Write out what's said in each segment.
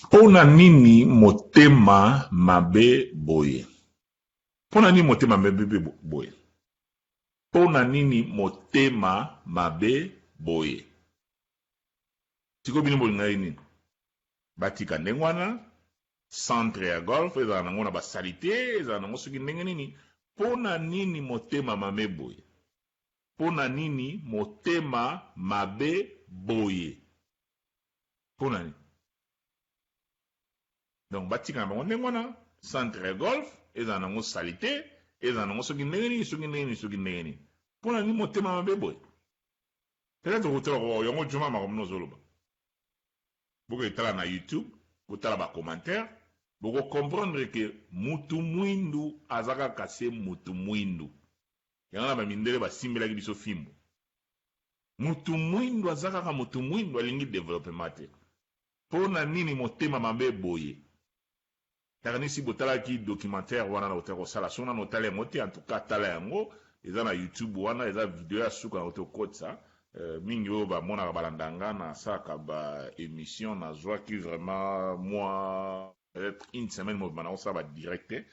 Mpo na nini motema mabe boye? Mpo na nini motema mabe boye? Mpo na nini motema mabe boye? Sikoyo bino bolingaki nini? Batika ndenge wana, centre ya golf ezala nango na ba salite, ezala nango soki ndenge nini. Mpo na nini motema mabe boye? Mpo na nini motema mabe boye? Mpo na nini? Donc batika na bango ndenge wana, centre ya golf ezala nango salite, ezala nango soki ndenge nini, soki ndenge nini, soki ndenge nini. Mpo na nini motema mabe boye? Peut-être okotala ko yango juma makambo nini ozoloba. Boke tala na YouTube, botala ba commentaires, boko comprendre que mutu mwindu aza kaka se mutu mwindu. Yango na ba mindele basimbelaki biso fimbu. Mutu mwindu aza kaka mutu mwindu alingi developpement te. Pona nini motema mabe boye? Nakanisi botalaki documentaire wana nautaki kosala, soki nanu otali yango te en tout cas tala yango, eza na YouTube wana, eza video ya suka nauti kokotisa. Mingi oyo bamonaka balanda nga nasalaka ba emission, nazwaki vraiment mua peut-etre une semaine mobimba nakosala ba direct te,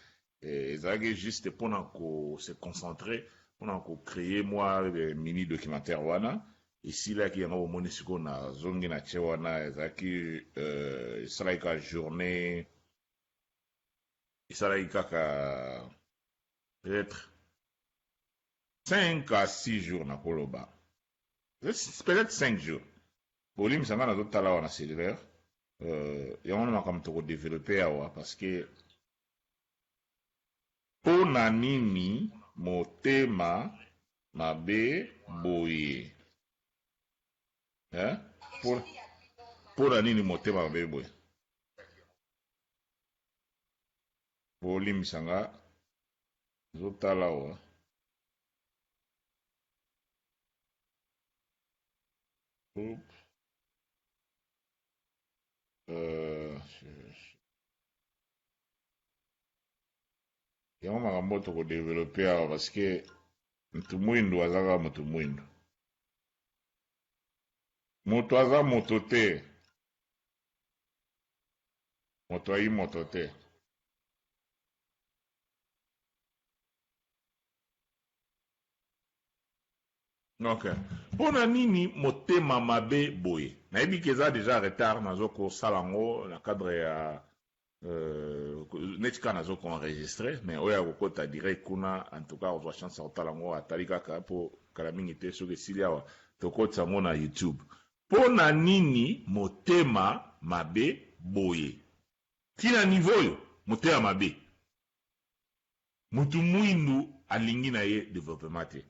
ezalaki juste pona ko se concentrer pona ko creer mua mini documentaire wana. Esilaki yango bomoni sikoyo nazongi na tie wana ezalaki esalaki kaka journee esalaki kaka peut-etre 5 à 6 jours nakoloba peut-être 5 jours bolimbisa ngai nazotala awa na cellulaire yango wana makambo toko developper awa parce que Mpo na nini motema mabe boye eh? Mpo na nini motema mabe boye? Bolimbisa nga, nazotala awa. Euh, Yango makambo oyo toko developper awa parce que mutu mwindu aza kaka mutu mwindu. Moto aza moto te. Moto ayi moto te. Ok. Pona nini motema mabe boye? Nayebi ke eza dejà retard nazo kosala yango na cadre ya neti kaka nazo ko enregistrer mais oyo akokota direct kuna en tout cas akozwa chance ya kotala yango atali kaka po kala mingi te soki esili awa tokotisa yango na YouTube. Pona nini motema mabe boye? Ti na niveau oyo motema mabe. Mutu muindu alingi na ye developpement te.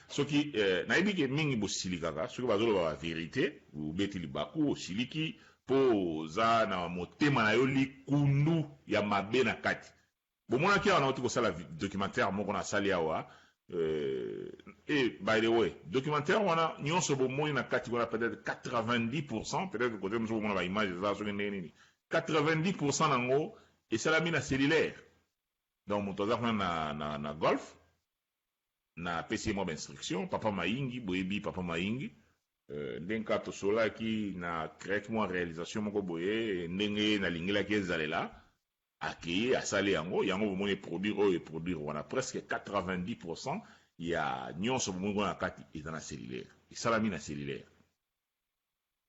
Soki eh, nayebi ke mingi bosilikaka soki bazoloba ba verite, obeti libaku osiliki po oza na motema na yo likundu ya mabe na kati. Bomonaki awa nauti kosala documentaire moko nasali awa euh, et by the way documentaire wana nyonso bomoni na kati kuna peut-être 90% peut-être kote mosusu bomona ba image eza soki ndenge nini 90% nango esalami na cellulaire. Donc moto aza kuna na, na, na golf na pesi ye mwa ba instruction papa Mayingi, boyebi papa Mayingi euh, ndenge kaka tosololaki na créaki mwa réalisation moko boye ndenge nalingelaki ezalela akeye asali yango yango bomoni eproduire oyo eproduire wana presque 90% ya nyonso bomoni kuna na kati eza na cellulaire esalami na cellulaire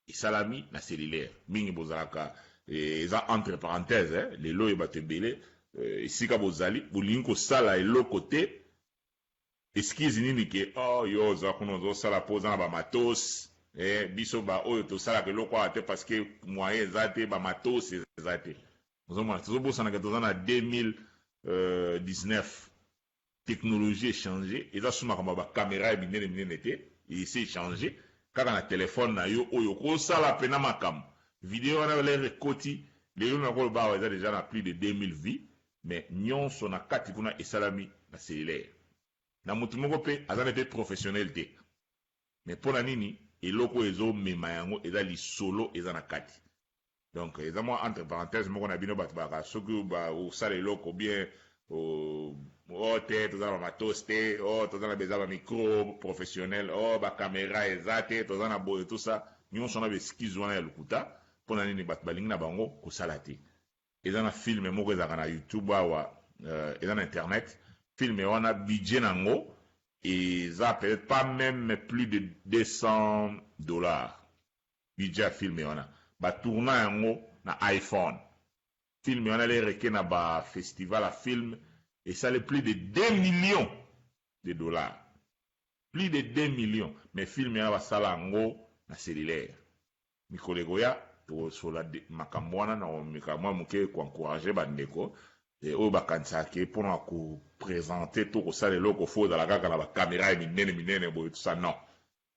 Esalami na cellulaire. Mingi bozalaka eza entre parenthèses eh, lelo oyo bato ebele esika bozali bolingi kosala eloko te excuse nini ke oh yo oza kuna ozosala po oza na ba matos eh, biso ba oyo tosalaka eloko awa te parce que moyen eza te ba matos eza te ozomona tozobosana ke toza na 2019 Technologie e changer, eza su makambo ya ba camera ya minene minene te, esi e changer, kaka na telephone na yo oyo okosala pena makambo. Video wana l'heure ekoti, lelo nakoloba awa eza dejà na plus de 2000 vues, mais nionso na kati kuna esalami na cellulaire. Na mutu moko pe aza naye pe professionnel te, mais pona nini eloko oyo ezo mema yango eza lisolo eza na kati. Donc eza mwa entre parenthèse moko na bino batu baka soki ba osala eloko bien oh te toza na ba matos te oh toza na beza ba micro professionnel oh ba camera eza te toza na boye tout ça nyonso wana ba excuse wana ya lokuta. Mpo na nini bato balingi na bango kosala te? Eza na film moko ezalaka na YouTube awa, eza na internet. Film wana, budget na yango eza peut-être pas même plus de 200 $. Budget ya film wana, batourna yango na iPhone. Film wana lereke na bafestival ya film, esali plus de 2 millions de dollars, plus de 2 millions. Mais film wana, basala yango na cellulaire. Mikolo ekoya, tokosola makambo wana na komeka mwa moke koencourager bandeko oyo bakanisaka ke mpona koprésenter to kosala eloko, faut ozala kaka na bacaméra ya minene minene boye, tout ça. Non,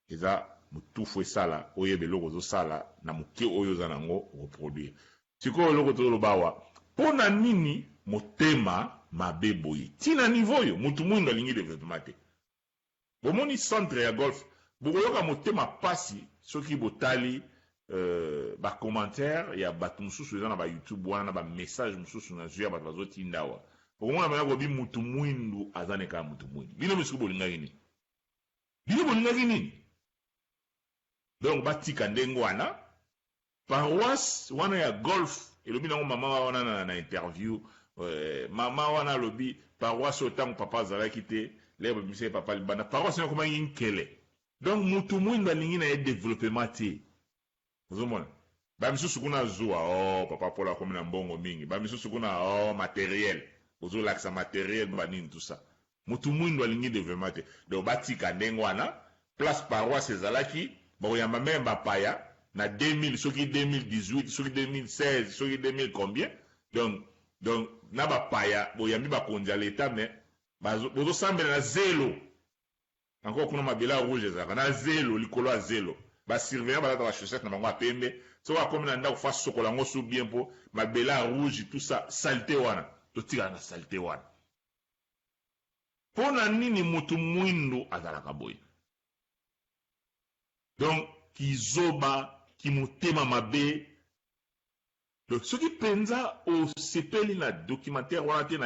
eza motufu esala oyeba eloko ozosala na moke oyo oza nango, reproduire. Sikoyo eloko tozoloba awa, mpo na nini motema mabe boye ntina niveau oyo motu mwindo alingi développement te? Bomoni centre ya golf, bokoyoka motema pasi soki botali bacommentaire ya bato mosusu eza na baYouTube wana, na bamessage mosusu nazwi ya bato bazotinda awa. Okomona bana kobi mutu mwindu aza ne kaka mutu mwindu. Bino misuku bolingaki nini? Bino bolingaki nini? Donc batika ndenge wana. Paroisse wana ya golf, elobi nango mama wana na interview, mama wana alobi paroisse oyo, ntango papa azalaki te, lere babimisa ye papa libanda, paroisse wana ekomaki nkele. Donc mutu mwindu alingi na ye développement te. Ozomona bamisusu kuna zuwa, oh, papa Polo akomi na mbongo mingi. Bamisusu kuna, oh, matériel, ozolakisa matériel banini, tout ça. Mutu mwindu alingi développement te. Donc batika ndenge wana. Place paroisse ezalaki, bakoyamba même bapaya na 2000, soki 2018, soki 2016, soki 2000 combien. Donc na bapaya boyambi, bakonzi ya leta, mais bozosambela na zelo encore kuna. Mabele ya rouge ezalaka na zelo, likolo ya zelo. Basurveillant balata bachaussette na bango ya pembe. Soki akomi na ndako, faut asokola yango su bien, mpo mabele ya rouge, tout ça, saleté wana. Totikala na saleté wana. Mpo na nini motu mwindu azalaka boye? Donc kizoba, kimotema mabe. Donc soki mpenza osepeli na documentaire wana te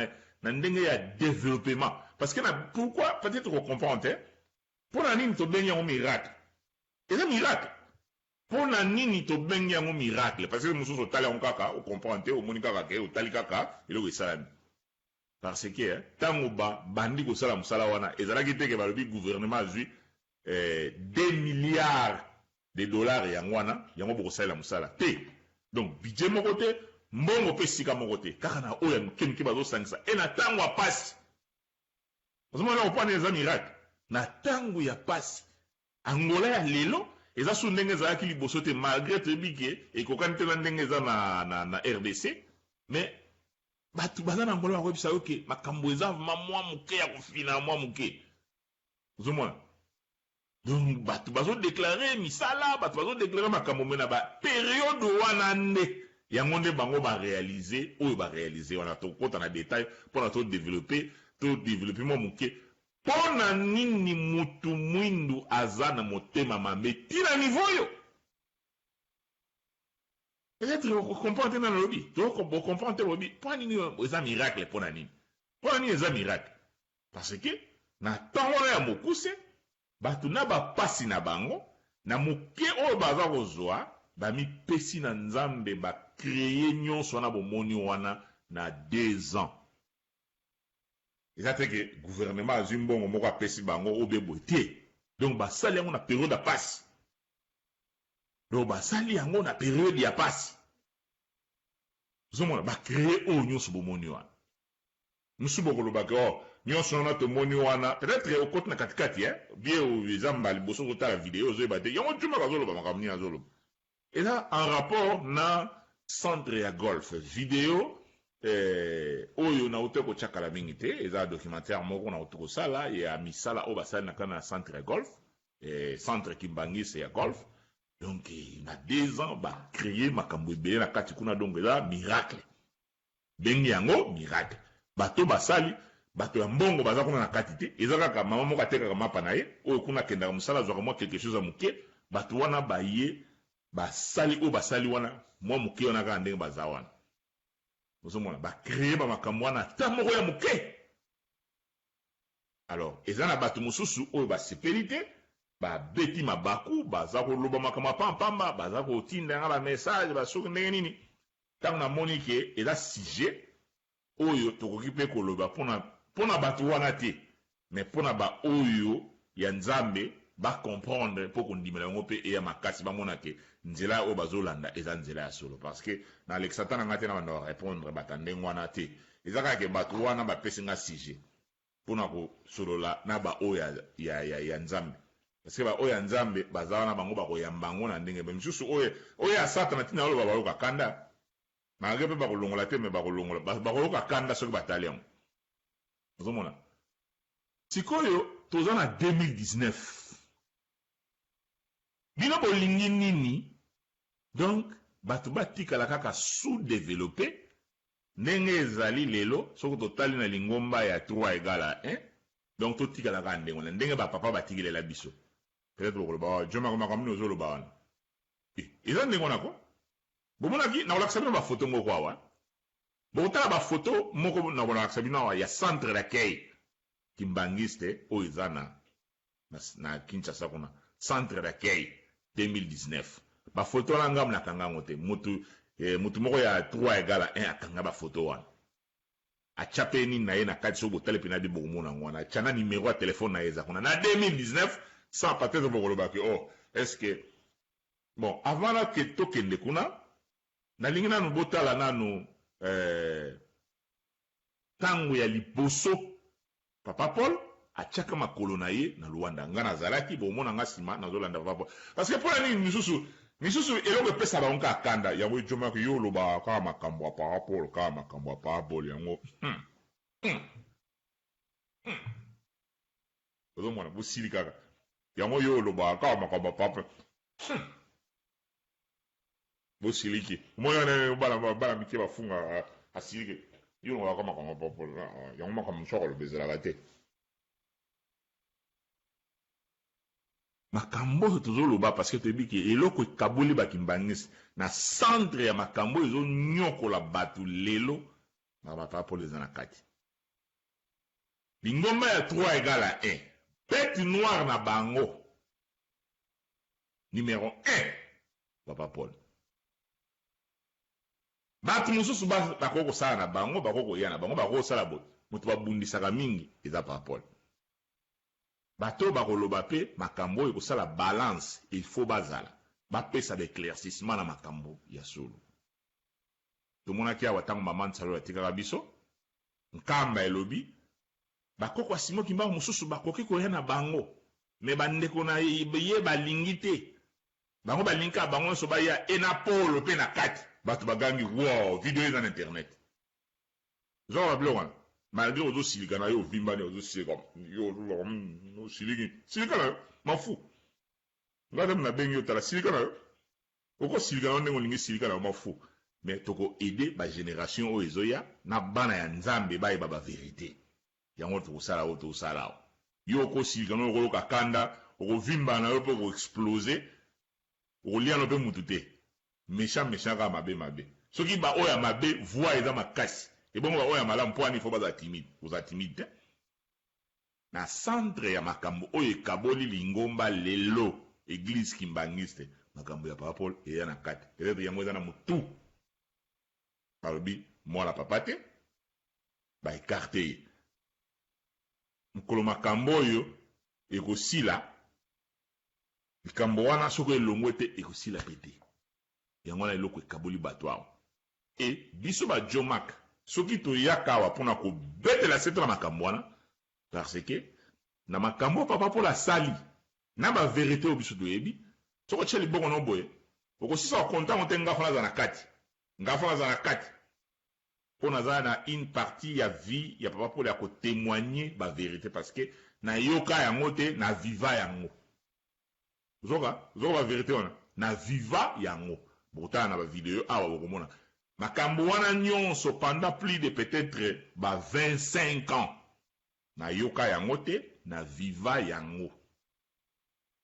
na ndenge ya développement, parce que na pourquoi peut-être kocomprendre te mpo na nini tobengi yango miracle. Eza miracle. Mpo na nini tobengi yango miracle? Parce que mosusu otali yango kaka, ocomprendre te, omoni kaka ke otali kaka eloko esalami. Parce que ntango babandi kosala mosala wana, ezalaki te ke balobi gouvernement azwi 2 milliards de dollars, yango wana yango bokosalela mosala te. Donc budget moko te, mbongo mpe esika moko te, kaka na oyo ya mike mike bazosangisa. E na ntango ya pasi, ozomona kopwana, eza miracle na ntango ya pasi. Angola ya lelo eza su ndenge ezalaki liboso te, malgré toyebi ke ekokani te na ndenge eza na RDC. Mais bato baza na Angola bakoyebisa yo ke makambo eza ma mwa moke ya kofina mwa moke. Ozomona, donc bato bazodéclarer misala, bato bazodéclarer makambo, mais na bapériode wana nde yango nde bango baréaliser oyo baréaliser wana. Tokokɔta na détail mpona todévelopper mwa moke mpo na nini mutu mwindu aza na motema mabe ntina niveau oyo. Peut-être okocomprendre te na nalobi, bocomprendre te. Lobi mpo na nini eza miracle? Mpo na nini? Mpo na nini eza miracle? Parce que na ntango wana ya mokuse, bato na bapasi na bango, na moke oyo baza kozwa, bamipesi na Nzambe, bacréer nyonso wana bomoni wana na 2 ans. Eza te ke gouvernement azwi mbongo moko apesi bango oyo boye te. Donc basali yango na période ya pasi. Donc basali yango na période ya pasi. Ozomona, bacréer oyo nyonso bomoni wana. Mosusu bokolobaka, o nyonso wana tomoni wana, peut-être okoti na katikati bien, eza mbala liboso ozotala video, ozoyeba te yango Juma azoloba makambo nini. Azoloba eza en rapport na centre ya golf. Video oyo nauti kotia kala mingi te, eza documentaire moko nauti kosala ya misala oyo basali na kati na centre ya golf, centre Kimbanguiste ya golf. Donc na 2 ans bacréer makambo ebele na kati kuna. Donc eza miracle, bengi yango miracle. Bato basali, bato ya mbongo baza kuna na kati te. Eza kaka mama moko atekaka mapa na ye, oyo kuna akendaka mosala, azwaka mwa quelque chose ya moke. Bato wana baye basali oyo basali wana mwa moke wana, kaka ndenge baza wana. Ozomona, bacréer bamakambo wana ata moko ya moke. Alors eza na bato mosusu oyo basepeli te. Babeti mabaku, baza koloba makambo ya pampamba, baza kotinda nga ba message, basoki ndenge nini. Ntango namoni ke eza sujet oyo tokoki mpe koloba mpona bato wana te, mais mpona baoyo ya Nzambe ba comprendre mpo kondimela yango mpe eya makasi, bamona ke nzela oyo bazolanda eza nzela ya solo. Parce que nalekisa ata na ngai te na banda korépondre bato ya ndenge wana te. Eza kaka ke bato wana bapesi nga sujet mpona kosolola na baoyo ya Nzambe. Parce que baoyo ya Nzambe baza wana, bango bakoyamba yango na ndenge misusu. Oyo ya Satana, ntina oloba bayoka kanda, malgré mpe bakolongola te, me bakolongola, bakoyoka kanda soki batali yango. Ozomona sikoyo toza na 2019, bino bolingi nini? Donc bato batikala kaka sous-développé ndenge ezali lelo. Soki totali na lingomba ya 3 égale à 1, donc totikala kaka ndenge wana, ndenge bapapa batikilela biso. Peut-être bokoloba: "Jo, makambo nini ozoloba wana?" Eza ndenge wana ko. Bomonaki, nakolakisa bino bafoto moko awa. Bokotala bafoto moko nakolakisa bino awa ya centre d'accueil kimbangiste oyo eza na Kinshasa kuna, centre d'accueil 2019. Bafoto wana ngambo nakanga yango te. Mutu moko ya 3 égale à 1 akanga bafoto wana, atya mpe nini na ye na kati. Soki botali mpena bi, bokomona yango wana, atya na numero ya telefone na ye, eza kuna na 2019. Sans peut-être bokolobaki: "Oh, est ce que bon?" Avant na tokende kuna, nalingi nanu botala nanu ntango ya liboso Papa Paul atiaka makolo na ye na Luanda. Nga nazalaki, bomona nga nsima nazolanda Papa Paul. Parce que mpona nini misusu misusu eloko epesa bango kaka kanda yango ejomaki: "Yo olobaka kaka makambo ya Papa Paul, kaka makambo ya Papa Paul." Yango Ozomona bosili kaka yango: "Yo olobaka kaka makambo ya Papa." Bosiliki, omoni bana mike bafunga, asiliki: "Yo olobaka makambo ya Papa Paul." Yango makambo mosusu akoloba ezalaka te. Makambo oyo tozoloba, parce que toyebi ke eloko ekaboli bakimbangisi na centre ya makambo oyo ezonyokola bato lelo, makambo ya Papa Paul eza na kati. Lingomba ya 3 égale à 1, bête noire na bango numéro 1, Papa Paul. Bato mosusu bakoki kosala na bango, bakoki koya na bango, bakoki kosala boye. Moto babundisaka mingi eza Papa Paul. Bato bakoloba mpe makambo oyo ekosala balance, il faut bazala bapesa baéclaircissement na makambo ya solo. Tomonaki awa ntango mama Nsalo atikaka biso, Nkamba elobi bakoko ya Simon Kimbangu mosusu bakoki koya na bango, me bandeko na ye balingi te. Bango balingi kaka bango nyonso baya e na polo mpe na kati. Bato bagangi: "Wow!" Video eza na internet. Ozwaka babiloko wana, malgré ozosilika na yo, ovimbani, ozosilika yo, osiliki, silika na yo, mafu. Ngai nde nabengi yo, tala, silika na yo, okosilika na yo ndenge olingi, silika na yo, mafu. Mais tokoaider bagénération oyo ezoya na bana ya Nzambe bayeba bavérité. Yango tokosala oyo tokosala awa. Yo okosilika na yo, okoloka kanda, okovimba na yo mpe okoexploser, okolia no mpe mutu te. Méchant, méchant, kaka mabe, mabe. Soki baoyo ya mabe voix eza makasi, ebongo baoyo ya malamu, mpo wani fo bazala timide? Kozala timide te. Na centre ya makambo oyo ekaboli lingomba lelo, église kimbangiste, makambo ya Papa Paul eya na kati. Peut-être yango eza na motu. Balobi mwana papa te, baécarter ye. Mokolo makambo oyo ekosila, likambo wana soki elongwe te, ekosila mpe te. Yango wana eloko ekaboli bato awa. E biso bajomak, soki toyaka awa mpona kobetela sete na makambo wana, parce que na makambo oyo Papa Paul asali na bavérité oyo biso toyebi, soki otia liboko no boye, okosisa kokontango te. Nga fo naza na kati, nga fo naza na kati mpo naza na une partie ya vie ya Papa Paul ya kotémoigner bavérité, parce que nayoka yango te, na viva yango. Ozoka, ozoka bavérité wana, na viva yango. Bokotala na bavideo awa, bokomona makambo wana nyonso pendant plus de peut-être ba 25 ans. Nayoka yango te, na viva yango.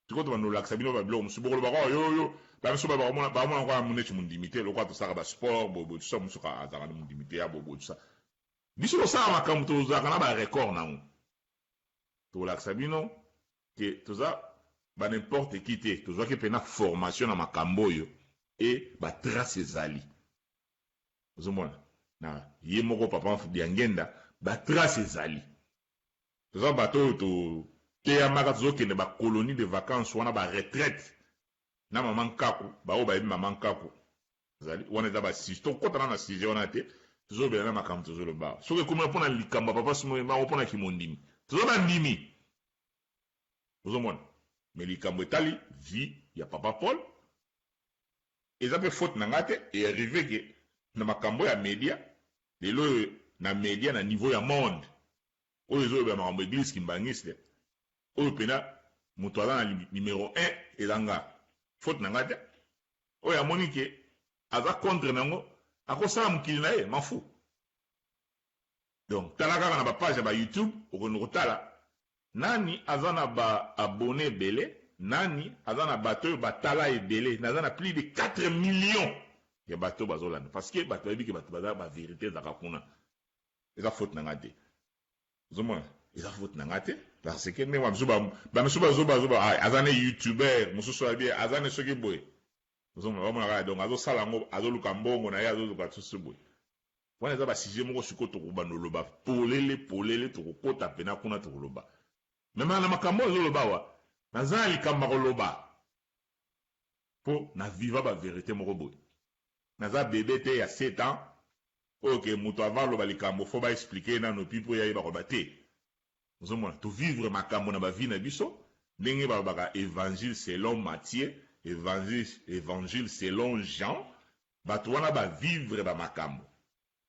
Sikoyo tobanda olakisa bino babiloko mosusu, bokolobaka: "Oyo yo bamiso bamona kaka neti mondimi te." Lokola tosalaka basport boyeboye, tosa mosusu azalaka na mondimi te ya boyeboye, tosa biso tosala makambo, tozalaka na barecord nango. Tokolakisa bino ke toza Ba n'importe qui te, tozwaki pena formation na makambo oyo et ba traces ezali. Ozomona? Na ye moko papa Diangienda, ba traces ezali. Toza bato oyo toteyamaka, tozokende ba colonies de vacances wana, ba retraites na mama Nkaku, ba oyo bayebi mama Nkaku ezali wana, eza ba sujet, tokota na sujet wana te, tozolobela na makambo tozoloba awa. Soki ekomi mpona likambo ya papa Simon Kimbangu, mpona kimondimi, toza bandimi. Ozomona? Mais likambo etali vie ya papa Paul, eza pe faute na nga te, e arrive ke na makambo ya media, lelo oyo na media na niveau ya monde, oyo ezolobela makambo eglise kimbanguiste, oyo pena moto aza na numero 1 eza nga. Faute na nga te. Oyo amoni ke aza contre nango, akosala mokili na ye, m'en fous. Donc tala kaka na ba page ya ba YouTube, okende kotala nani aza na ba abonne ebele, nani aza na bato oyo batala ebele. Naza na plus de 4 millions ya bato oyo bazolanda, parce que bato bayebi ke bato baza ba vérité ezalaka kuna. Eza faute na nga te. Ozomona, eza faute na nga te, parce que ndenge ba misusu bazoba zoba, ah, aza ne youtubeur, mosusu ayebi aza ne soki boye. Ozomona, bamona kaka, donc azosala yango, azoluka mbongo na ye, azoluka susu boye. Wana eza ba sujet moko sikoyo tokobanda oloba polele polele, tokokota pena kuna tokoloba. Mais na makambo oyo azoloba awa, naza na likambo ya koloba po na viva ba vérité moko boye. Naza bébé te ya 7 ans oyo ke moto avant aloba likambo fo ba expliquer nano pi po yayeba koloba te. Ozomona, tovivre makambo na ba vie na biso, ndenge balobaka évangile selon Matthieu, évangile selon Jean, bato wana ba vivre ba makambo.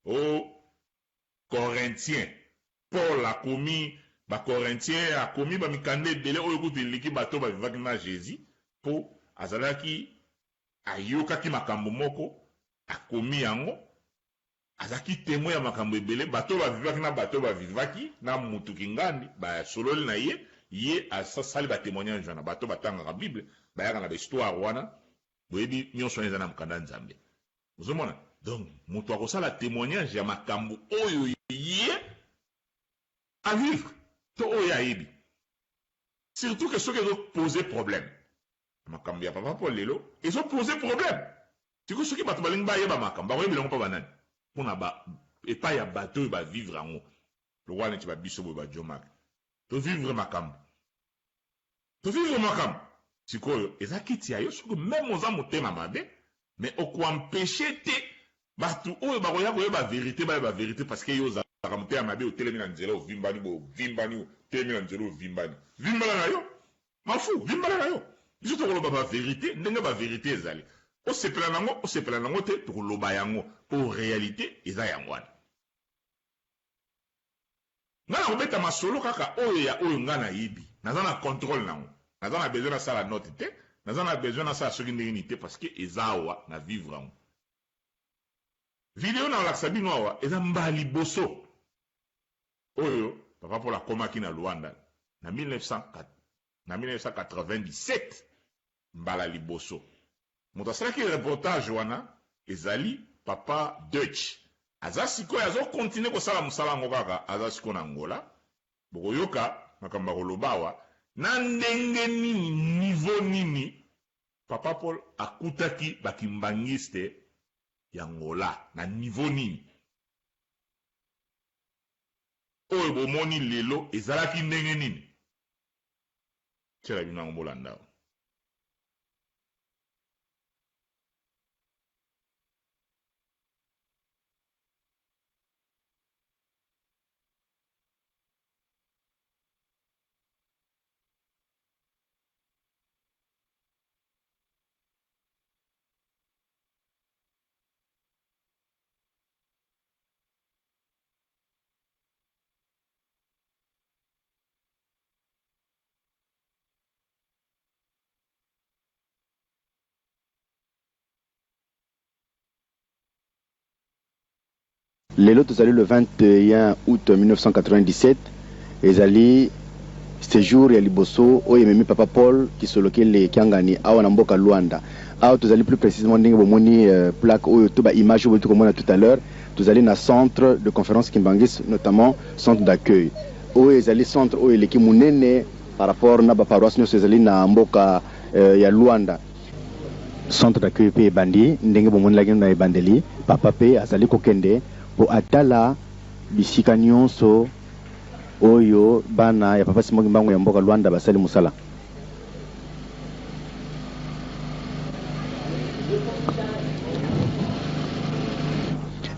O Corinthien, Paul akomi ba Corinthien, akomi ba mikanda ebele oyo kutu eleki bato bavivaki na Jésus, po azalaki ayokaki makambo moko, akomi yango, azalaki témoin ya makambo ebele, bato bavivaki na bato bavivaki na mutu kingandi, basololi na ye, ye asali ba témoignage wana, bato batangaka Bible, bayaka na ba histoire wana, boyebi nyonso wana eza na mokanda Nzambe. Ozomona? Donc moto akosala témoignage ya makambo oyo ye a vivre to oyo ayebi. Surtout que soki ezo poser problème. Makambo ya papa Paul lelo ezo poser problème. Sikoyo soki bato balingi bayeba makambo, bakoyebela yango mpa banani? Mpona ba epai ya bato oyo bavivre yango. Lokola neti ba biso boye ba Jomak. Tovivre makambo. Tovivre makambo. Sikoyo eza kiti ya yo, soki même oza motema mabe, mais okoempêcher te bato oyo bakoya koyeba vérité bayeba vérité, parce que yo ozalaka motema mabe, otelemi na nzela ovimbani boye, ovimbani, otelemi na nzela ovimbani. Vimbana na yo. Mafu, vimbana na yo. Biso tokoloba ba vérité ndenge ba vérité ezali. Osepela nango, osepela nango te, tokoloba yango. Po réalité eza yango wana. Nga na kobeta masolo kaka oyo ya oyo nga nayebi. Naza na contrôle nango. Naza na besoin nasala note te. Naza na besoin nasala soki ndenge nini te, parce que eza awa na vivre yango. Video na olakisa bino awa eza mbala liboso oyo papa Paul akomaki na Luanda na 1997 mbala liboso. Moto asalaki reportage wana ezali papa Deutsch. Aza sikoyo azo continuer kosala mosala yango kaka, aza sikoyo na Angola. Bokoyoka makambo ya koloba awa na ndenge nini, niveau nini papa Paul akutaki ba kimbangiste ya Angola, na niveau nini. Oyo bomoni lelo ezalaki ndenge nini. Tiela bino yango bolanda awa. Lelo tozali le 21 août 1997, ezali séjour ya liboso oyo ememi papa Paul Kisolokele Kiangani awa na mboka Luanda. Awa tozali plus précisément ndenge bomoni plaque oyo to ba image oyo tokomona tout à l'heure, tozali na centre de conférence Kimbanguiste, notamment centre d'accueil. Oyo ezali centre oyo eleki monene par rapport na ba paroisse nyonso ezali na mboka ya Luanda. Centre d'accueil mpe ebandi ndenge bomonelaki na ebandeli, papa mpe azali kokende mpo atala bisika nyonso oyo bana ya papa Simon Kimbangu ya mboka Luanda basali mosala.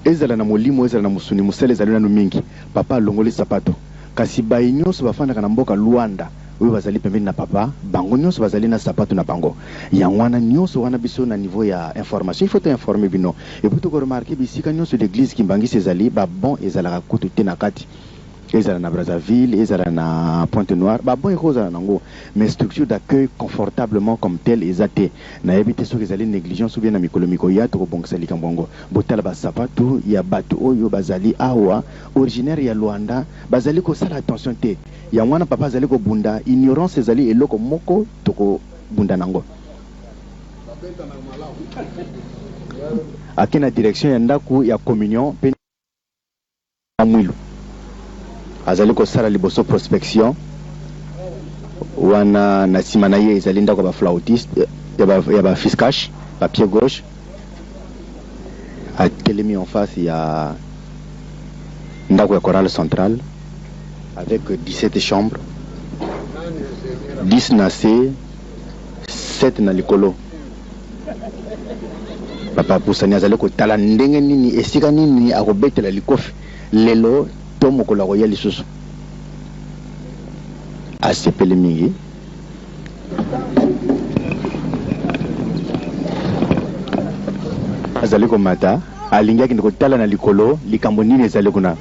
Ezala na molimo, ezala na mosuni, mosala ezali nanu mingi. Papa alongoli sapato. Kasi baye nionso bafandaka na mboka Luanda oyo bazali pembeni na papa, bango nionso bazali na sapato na bango. Yango wana nionso wana biso na niveau ya information il faut to informer bino. Et puis toko remarquer bisika nionso l'eglise kimbanguiste ezali ba bancs ezalaka kutu te na kati. Ezala na Brazzaville, ezala na Pointe Noire, ba bancs ekozala nango mais structure d'accueil confortablement comme tel eza te. Nayebi te soki ezali negligence ou bien na mikolo mikoya tokobongisa likambo yango. Botala ba sapatu ya batu oyo bazali awa originaire ya Luanda bazali kosala attention te yango wana papa azali kobunda ignorance ezali eloko moko toko bunda nango. Ake na direction ya ndaku ya communion pe na mwilu azali kosala liboso prospection wana na sima na ye ezali ndako ya ba flautiste ya ba fiscache ba pied gauche atelemi en face ya ndako ya chorale centrale avec 17 chambres 10 na se 7 na likolo. Papa apusani azali kotala ndenge nini esika nini akobetela likofi lelo to mokolo akoya lisusu. Asepeli mingi. Azali komata, alingi akende kotala na likolo likambo nini ezali kuna.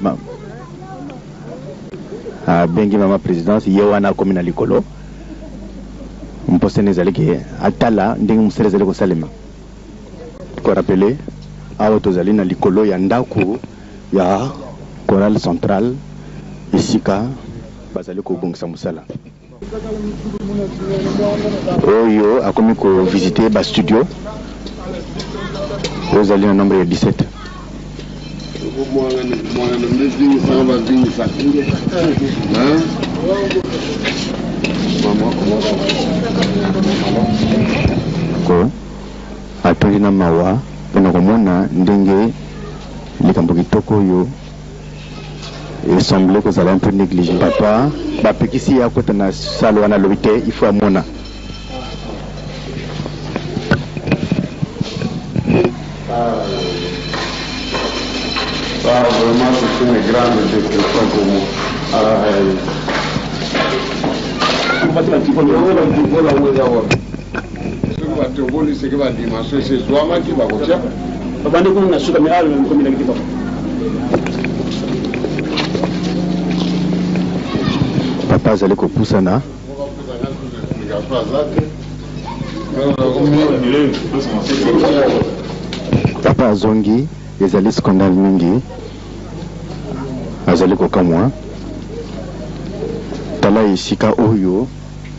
Abengi mama presidence, ye wana akomi na likolo. Mposa na ezali ke atala ndenge mosala ezali kosalema. Ko rappeler, awa tozali na likolo ya ndako ya chorale centrale esika bazali kobongisa mosala. Oyo akomi ko visiter ba studio oyo ezali na nombre ya 17. Ko atondi na mawa pona komona ndenge likambo kitoko oyo e semble kozala un peu neglige. Papa bapekisi ye akota na salle wana alobi te il faut amona. Ça vraiment c'est une grande déception pour moi. Soki batoboli seke ba dimension esi ezwamaki bakotia. Babandi kuna na suka mais awa ekomi te papa. Papa azali kopusana. Papa azongi, ezali scandale mingi. Azali kokamwa. Tala esika oyo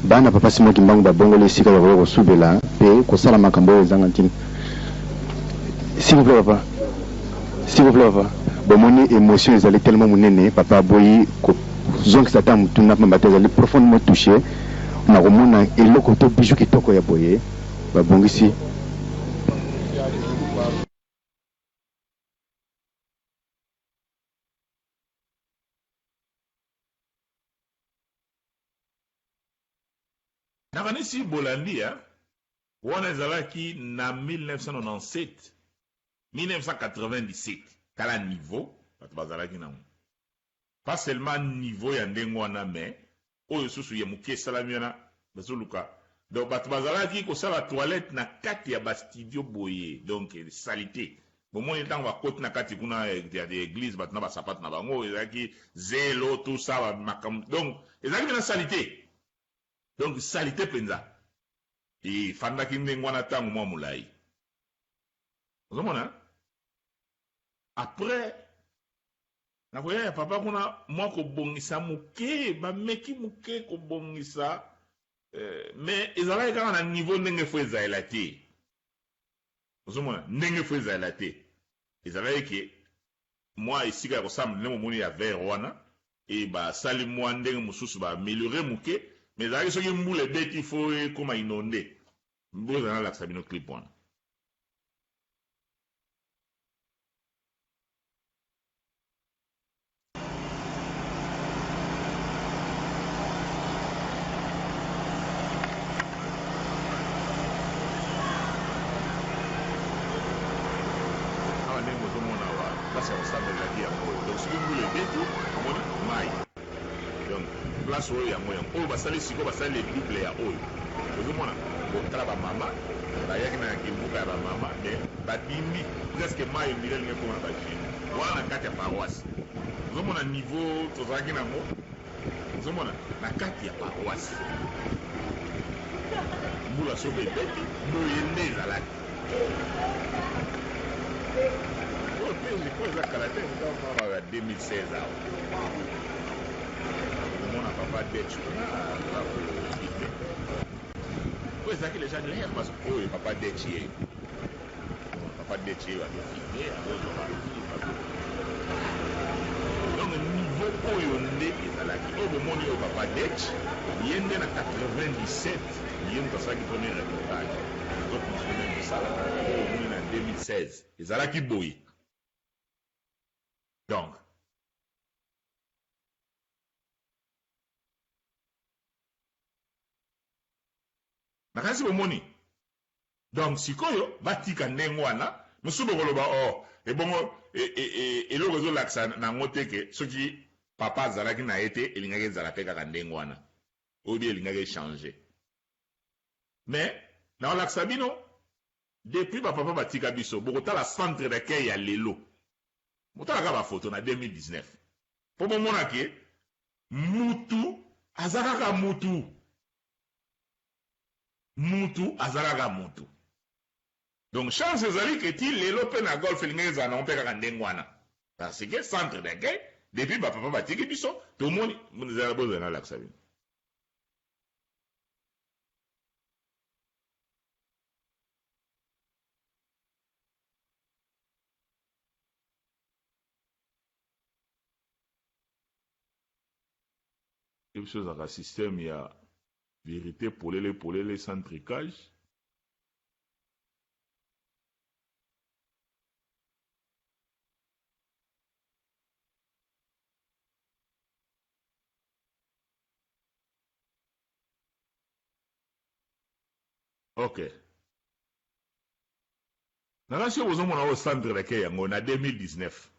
bana papa Simon Kimbangu babongoli esika ya koya kosubela pe kosala makambo oyo ezanga ntina. S'il vous plaît papa. S'il vous plaît papa. Bomoni emotion ezali tellement monene, papa aboyi kozongisa ata motuna pamba te azali profondement touche na komona eloko to bijou kitoko ya boye babongisi. Nakanisi bolandi hein. Wana ezalaki na 1997, 1997 tala niveau bato bazalaki nango. Pas seulement niveau ya ndenge wana mais oyo susu ya moke esalami wana bazoluka donc bato bazalaki kosala toilette na kati ya ba studio boye donc salite. Bomoni ntango bakoti na kati kuna ya eglise bato na basapato na bango ezalaki zelo tout ça makambo donc ezalaki mpenza salite. Donc salite mpenza. Efandaki ndenge wana ntango mwa molai. Ozomona? Après nakoya ya papa kuna mwa kobongisa moke, bameki moke kobongisa mais ezalaki kaka na niveau ndenge fo ezalela te. Ozomona ndenge fo ezalela te. Ezalaki ke mwa esika ya kosambela ndenge omoni ya vert wana e basali mwa ndenge mosusu ba améliorer moke. Mais ezalaki soki mbula ebeti faut ekoma inonde. Bozala nalakisa bino clip wana. Awa ndenge bozomona awa, place ya kosambela ezalaki yango oyo. Donc soki mbula ebeti, omoni mayi. Donc place oyo yango yango oyo basali sikoyo, basali le double ya oyo. Ozomona? Bon, tala ba mama bayaki na kimbuka ya ba mama, mais babimi presque mayi ondire elingi ekoma na ba genoux. Wana na kati ya paroisse. Ozomona niveau tozalaki nango? Ozomona na kati ya paroisse. Mbula soki ebeti boye nde ezalaki. Oyo pe je crois eza kala te, eza mwa ba 2016 awa. Okomona papa Dech kuna aza ko filmer. Oyo ezalaki dejà l'air bazo oyo papa Dech ye. Papa Dech ye azo filmer, azozwa ba film, azo Donc niveau oyo nde ezalaki. Oyo bomoni oyo papa Dech, ye nde na 97 ye moto asalaki premier reportage. Nazo continuer mosala oyo omoni na 2016 ezalaki boye. Donc nakanisi bomoni. Donc sikoyo batika ndenge wana, mosusu bokoloba oh ebongo eloko ezolakisa nango te ke soki papa azalaki na ye te elingaki ezala pe kaka ndenge wana, oyebi elingaki echanger. Mais nakolakisa bino depuis ba papa batika biso, bokotala centre d'accueil ya lelo, botala kaka ba photo na 2019 po bomona ke mutu aza kaka mutu. Mutu aza kaka mutu. Donc chance ezali ke ti lelo pe na golf elingaki ezala nango pe kaka ndenge wana. Parce que centre d'accueil depuis ba papa batiki biso tomoni zela bozela nalakisa bino. Biso ezalaka système ya verite polele polele sans trucage. Ok. Nanga soki bozomona oyo centre d'accueil yango na 2019.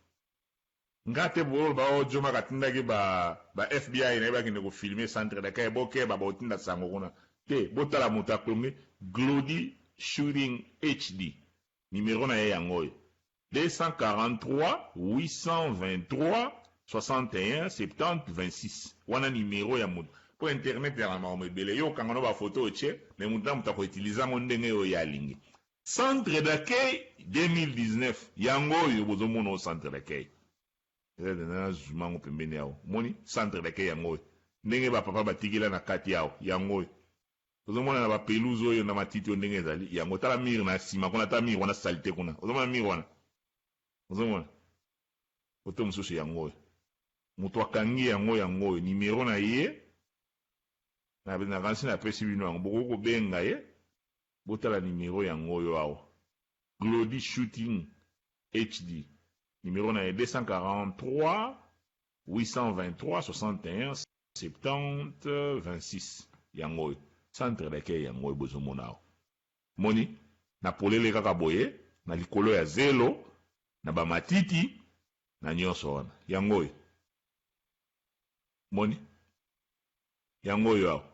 Nga te boloba o Djomak atindaki ba ba FBI na ye bakende ko filmer centre d'accueil bokeba bakotinda sango kuna te botala moto akomi Glody Shooting HD numero na ye yango oyo 243 823 61 70 26 wana numero ya moto po internet ezalaka na makambo ebele yo okanga no ba photo otie mais moto na moto ako utiliser yango ndenge oyo ye alingi. Centre d'accueil 2019 yango oyo bozo mona oyo centre d'accueil eza na zoom yango pembeni awa omoni centre d'accueil yango oyo ndenge ba papa batikela na kati awa yango oyo ozo mona na ba pelouse oyo na matiti oyo ndenge ezali yango tala mur na sima kuna tala mur wana salite kuna ozo mona mur wana ozo mona photo mosusu yango oyo moto akangi yango yango oyo numero na ye nakanisi napesi bino yango bokoki kobenga ye. Botala numero yango oyo awa Glody shooting HD numero na ye 243 823 61 70 26 yango oyo centre d'accueil yango oyo bozo mona awa moni na polele kaka boye na likolo ya zelo na ba matiti na nyonso wana yango oyo moni yango oyo awa.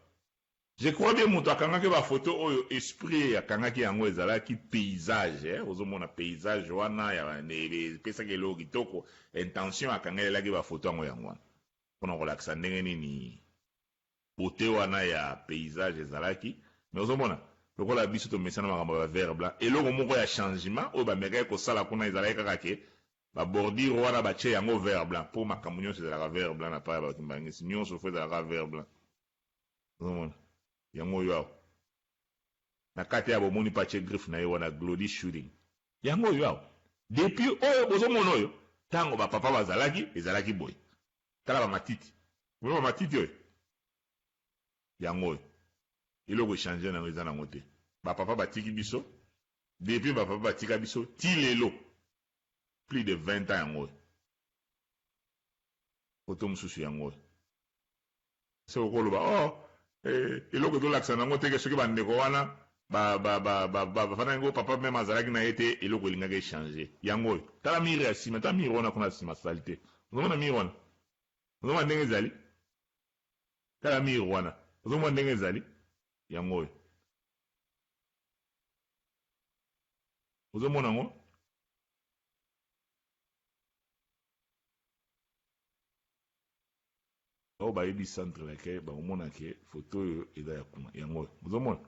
Je crois bien mutu akangaki ba photo oyo esprit akangaki yango ezalaki paysage eh, ozo mona paysage wana ya epesaki eloko kitoko, intention akangelelaki ba photo yango yango wana pona kolakisa ndenge nini beaute wana ya paysage ezalaki. Mais ozo mona lokola biso tomesana makambo ya ba vert blanc, eloko moko ya changement oyo bamekaki kosala kuna ezalaki kaka ke ba bordure wana batie yango vert blanc, po makambo nyonso ezalaka vert blanc na part ya ba kimbanguiste, nyonso faut ezalaka vert blanc. Ozomona yango oyo awa na kati ya bomoni patie griffe na ye wana Glody shooting yango oyo awa depuis oyo bozomona oyo tango ba papa bazalaki ezalaki boye tala ba matiti omoni ba matiti oyo. Yango oyo. Eloko echanger nango eza nango te. Ba papa batiki biso, depuis ba papa batika biso ti lelo plus de 20 ans yango oyo. Photo mosusu yango oyo. Soki okoloba oh eh, eloko ezolakisa nango te ke soki bandeko wana bafandaki ngo papa meme azalaki na ye te, eloko elingaki echanger. Yango oyo. Tala mire ya nsima, tala mire wana kuna nsima salite. Ozomona mire wana? Ozomona ndenge ezali? Tala mur wana, ozo mona ndenge ezali? Yango oyo. Ozo mona yango? Oyo bayebi centre d'accueil bakomona ke photo oyo eza ya kuna. Yango oyo. Ozo mona?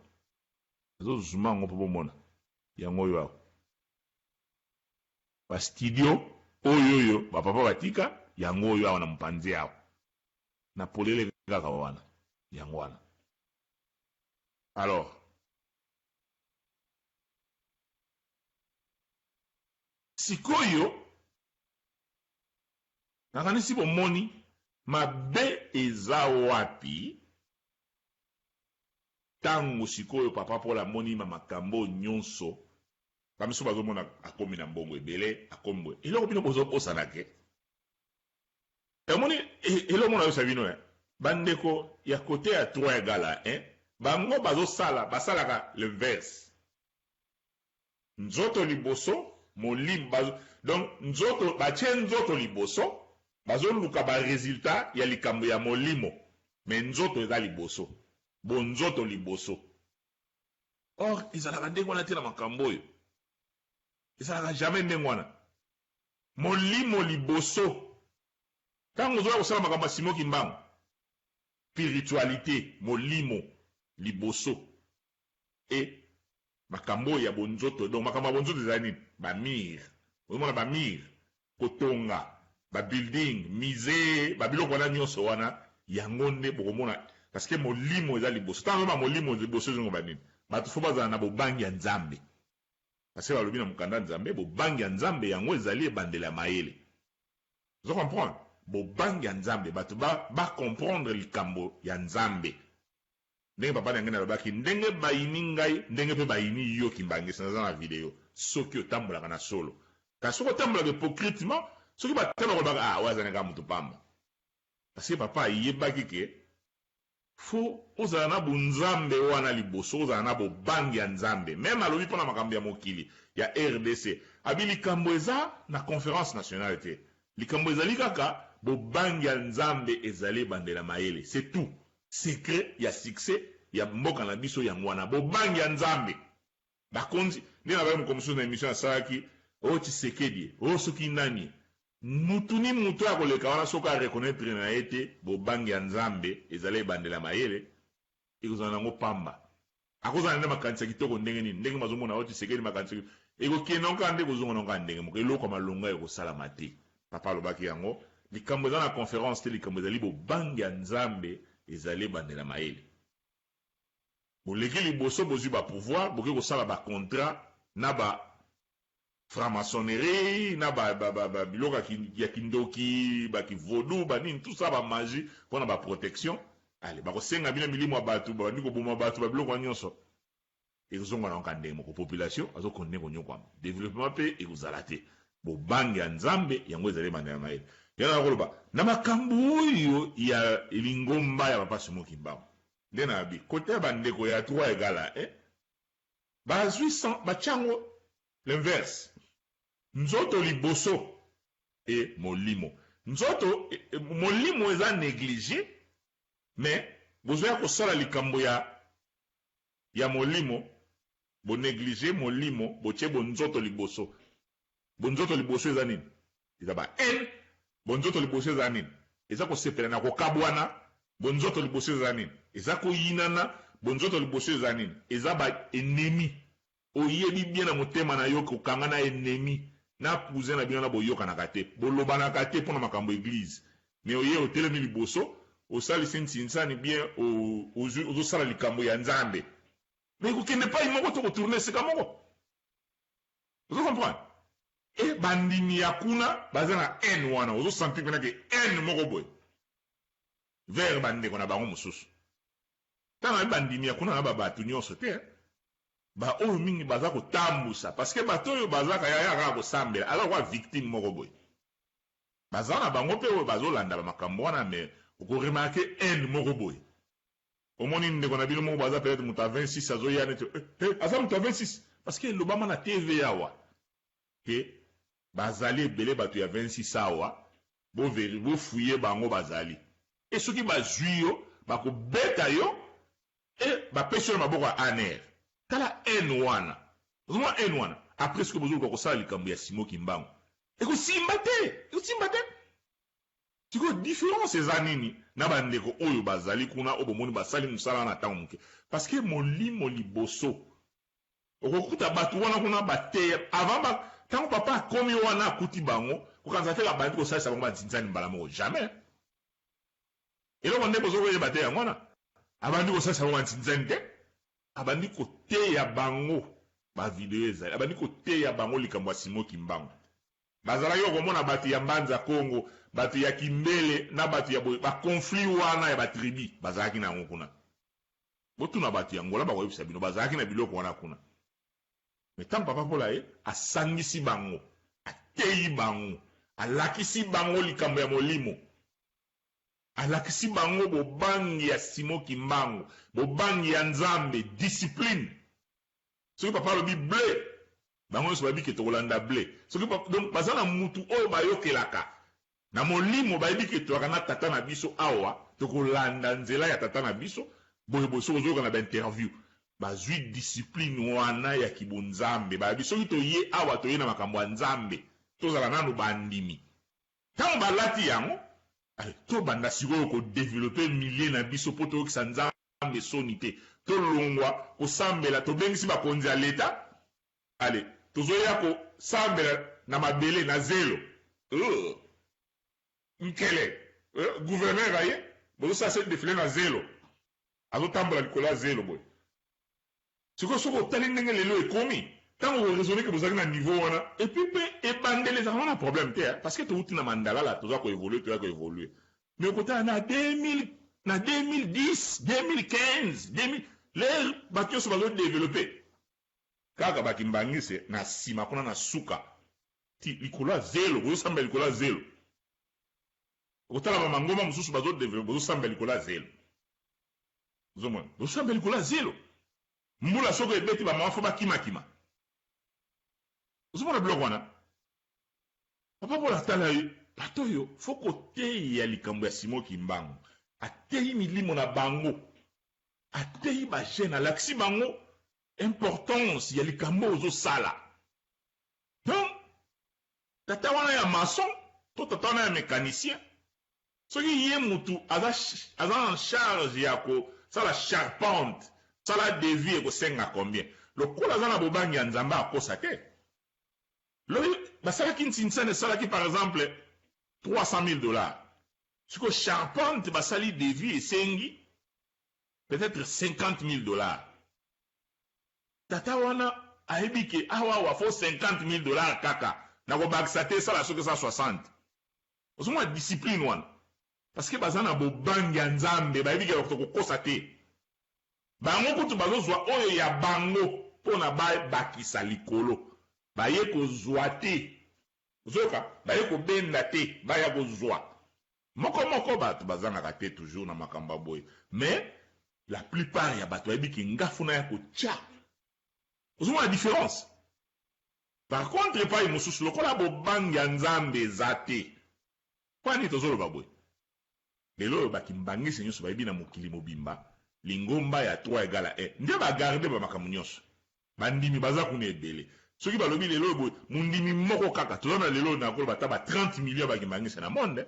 Nazo zuma yango po bomona. Yango oyo awa. Ba studio oyo oyo ba papa batika, yango oyo awa na mopanzi awa. Na polele kaka wana. Yango wana. Alors, sikoyo nakanisi bomoni mabe eza wapi tango sikoyo papa Paul amoni ma makambo nyonso, ba misusu bazomona akomi na mbongo ebele, akomi boye. Eloko bino bozobosana ke Omoni eloko moko nayosa bino eh bandeko ya cote ya 3 egal a 1 bango bazosala basalaka l'inverse nzoto liboso molimo bazo donc nzoto batie nzoto liboso bazoluka ba resultat ya likambo ya molimo mais nzoto eza liboso bonzoto liboso or ezalaka ndenge wana te na makambo oyo ezalaka jamais ndenge wana. Molimo liboso. Tango ozoya kosala makambo ya Simon Kimbangu, spiritualite, molimo liboso et makambo oyo ya bonzoto. Donc makambo ya bonzoto ezali nini? Ba murs. Ozomona ba murs, kotonga, ba building, musee, ba biloko wana nyonso wana, yango nde bokomona parce que molimo eza liboso. Tango ba molimo liboso ezongo ba nini? Bato faut bazala na bobangi ya Nzambe. Parce que balobi na mokanda Nzambe, bobangi ya Nzambe yango ezali ebandeli ya mayele. Ozo comprendre? Bobangi ya Nzambe, bato ba comprendre likambo ya Nzambe. Ndenge papa na ngai alobaki, ndenge bayini ngai, ndenge pe bayini yo Kimbanguiste, naza na video. Soki otambolaka na solo. Kasi soki otambolaka hypocritement, soki batala kolobaka, ah, oyo azali kaka moto pamba. Parce que papa ayebaki ke faut ozala na bonzambe wana liboso, ozala na bobangi ya Nzambe. Meme alobi mpona makambo ya mokili ya RDC, abi likambo eza na conférence nationale te. Likambo ezali kaka bobangi ya Nzambe ezali ebandela mayele. C'est tout. Secret ya succès ya mboka na biso yango wana, bobangi ya Nzambe. Bakonzi nde na baki mokomosusu na émission asalaki, o Tshisekedi, o soki nani, mutu ni mutu akoleka wana soki a reconnaître na ye te bobangi ya Nzambe ezali ebandela mayele, ekozala nango pamba. Akozala nde makanisi ya kitoko ndenge nini, ndenge bazomona o Tshisekedi makanisi ekokende nango kaka nde kozonga nango kaka ndenge moko, eloko ya malonga ekosalama te. Papa alobaki yango, likambo eza na conférence te, likambo ezali bobangi ya Nzambe ezali ebandela mayele. Boleki liboso bozwi ba pouvoir, boke kosala ba contrat na ba franc-maçonnerie, na ba biloko ya kindoki, ba kivodu, ba nini, tout ça ba magie pona ba protection. Allez, bakosenga bino milimo ya bato, babandi koboma bato, ba biloko nyonso. Ekozonga na ndenge moko, population azokontinue konyokwama, développement mpe ekozala te. Bobangi ya Nzambe yango ezali ebandela ya mayele. Yango nakoloba na makambo oyo ya lingomba ya papa Simon Kimbangu, nde na bi kote ya bandeko ya 3 égale à 1 bazwi batia yango l'inverse, nzoto liboso e molimo. Nzoto e, molimo eza négligé, mais bozoya kosala likambo ya molimo, bonéglige molimo, botie bonzoto liboso. Bonzoto liboso eza nini? Eza ba haine. Bonzoto liboso eza nini? Eza kosepela na kokabwana. Bonzoto liboso eza nini? Eza koyinana. Bonzoto liboso eza nini? Eza ba ennemi. Oyebi bien na motema na yo kokanga na ennemi na cousin na bino na boyokanaka te, bolobanaka te mpona makambo église, mais oye otelemi liboso, osalisi nsinsani bien, ozosala likambo ya Nzambe, mais kokende pai moko to kotourne esika moko. Ozo comprendre? E bandimi ya kuna baza na haine wana, ozosentir mpena ke haine moko boye vers bandeko na bango mosusu. Ntango nayebi bandimi ya kuna na babato nyonso te, baoyo mingi baza kotambusa, parce que bato oyo bazaka ya kaka kosambela, aza kwa victime moko boye. Baza na bango mpe oyo bazolanda bamakambo wana, mais okoremarquer haine moko boye. Omoni ndeko na bino moko baza peut-être moto ya 26 azoya neti aza moto ya 26, parce que elobama na TV awa ke bazali ebele bato ya 26 awa, boveri bofouiller bango bazali. E soki bazwi yo, bakobeta yo e bapesi yo na maboko ya ANR. Tala haine wana, ozomona haine wana. Après, soki bozoluka kosala likambo ya Simo Kimbangu, ekosimba te, ekosimba te. Sikoyo différence eza nini na bandeko oyo bazali kuna, oyo bomoni basali mosala na ntango moke? Parce que molimo liboso okokuta bato wana kuna bateya avant ba ntango papa akomi wana, akuti bango, kokanisa te babandi kosalisa bango banzinzani mbala moko, jamais. Eloko nde bozokoyeba te yango wana, abandi kosalisa bango banzinzani te, abandi koteya bango. Bavideo ezali, abandi koteya bango likambo ya Simo Kimbangu. Bazalaki komona bato ya Mbanza Kongo, bato ya Kimbele na bato ya boye, baconflit wana ya batribu bazalaki na yango kuna. Botuna bato ya Ngola, bakoyebisa bino bazalaki na biloko wana kuna. Mais ntango papa Paul ye asangisi bango, ateyi bango, alakisi bango likambo ya molimo, alakisi bango bobangi ya Simo Kimbangu, bobangi ya Nzambe, discipline. Soki papa alobi ble, bango nyonso bayebi ke tokolanda ble. Soki donc baza na mutu oyo bayokelaka na molimo, bayebi ke toyaka na tata na biso awa, tokolanda nzela ya tata na biso boye boye. Soki ozoyoka na bainterview, bazwi discipline wana ya kibonzambe. Bayebi soki toye awa, toye na makambo ya Nzambe, tozala nanu bandimi. Ntango balati yango, tobanda sikoyo kodévelopper milieu na biso mpo toyokisa Nzambe soni te. Tolongwa kosambela, tobengisi bakonzi ya leta, ale tozoya kosambela na mabele na zelo nkele. Gouverneur aye, bozosala se défilé na zelo, azotambola likolo ya zelo boye. Sikoyo soki otali ndenge lelo ekomi, ntango koraisonner ke bozalaki na niveau wana, et puis mpe ebandeli ezalaka wana problème te, parce que touti na mandalala, toza koévoluer, toya koévoluer. Mais okotala na 2000, na 2010, 2015, 2000, l'heure bato nyonso bazodévelopper kaka bakimbangise na nsima kuna na suka ti likolo ya zelo, bozosamba likolo ya zelo. Okotala bamangomba mosusu bazodévelopper, bozosamba likolo ya zelo. Ozomona bozosamba likolo ya zelo, mbula soki ebeti, bamama fo bakimakima. Ozomona biloko wana. Papa Paul atala ye, bato oyo fo koteya likambo ya Simo Kimbangu. Ateyi milimo na bango, ateyi bajeune, alakisi bango importance ya likambo ozosala. Donc tata wana ya maçon to tata wana ya mécanicien, soki ye mutu aza, aza en charge ya kosala charpente, sala devis ekosenga combien, lokola aza na bobangi ya Nzambe, akosa te. Lobi basalaki ntinsane, esalaki par exemple 300 000 $. Sikoyo charpente basali devis, esengi peut-être 50 000 $. Tata wana ayebi ke awa awa fo 50 000 $ kaka, nakobakisa te, esala soki eza 60. Ozomona discipline wana, parce que baza na bobangi ya Nzambe, bayebi ke bakoto kokosa te. Bango kutu bazozwa oyo ya bango mpona babakisa likolo, baye kozwa te. Ozoyoka, baye kobenda te, baya kozwa moko moko. Bato bazangaka te toujours na makambo ya boye, mais la plupart ya bato bayebi ke ngafu na ya kotya. Ozomona différence. Par contre, epai mosusu, lokola bobangi ya Nzambe eza te, mpo nini tozoloba boye? Lelo oyo bakimbangisi nyonso bayebi na mokili mobimba, lingomba ya 3 égale 1 nde bagarder bamakambo nyonso. Bandimi baza kuna ebele. Soki balobi lelo oyo boye, mondimi moko kaka toza na lelo oyo, nakoloba ata ba 30 millions bakimbangisi na monde.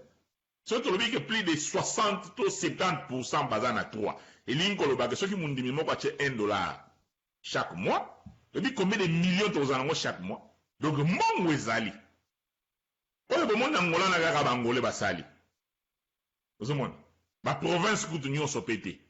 Soki tolobi ke plus de 60 to 70 % baza na 3, elingi koloba ke soki mondimi moko atie 1 $ chaque mois, toyebi combien de millions tokozala nango chaque mois. Donc mbongo ezali. Oyo bomoni na Ngola na kaka bangole basali, ozomona baprovince kutu nyonso mpe te.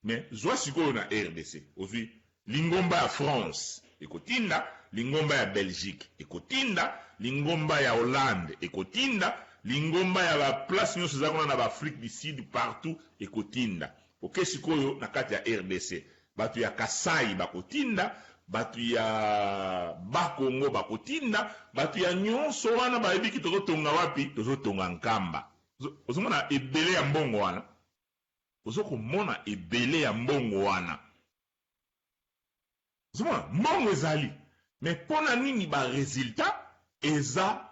Mais zwa sikoyo na RDC, ozwi lingomba ya France ekotinda, lingomba ya Belgique ekotinda, lingomba ya Hollande ekotinda, lingomba ya baplace nyonso eza kuna na baAfrique du Sud, partout ekotinda. Oke sikoyo na kati ya rdc, bato ya Kasai bakotinda, bato ya Bakongo bakotinda, bato ya nyonso wana bayebiki tozotonga wapi, tozotonga Nkamba. Ozomona ebele ya mbongo wana, ozokomona ebele ya mbongo wana, ozomona mbongo ezali, mais mpona nini ba résultat eza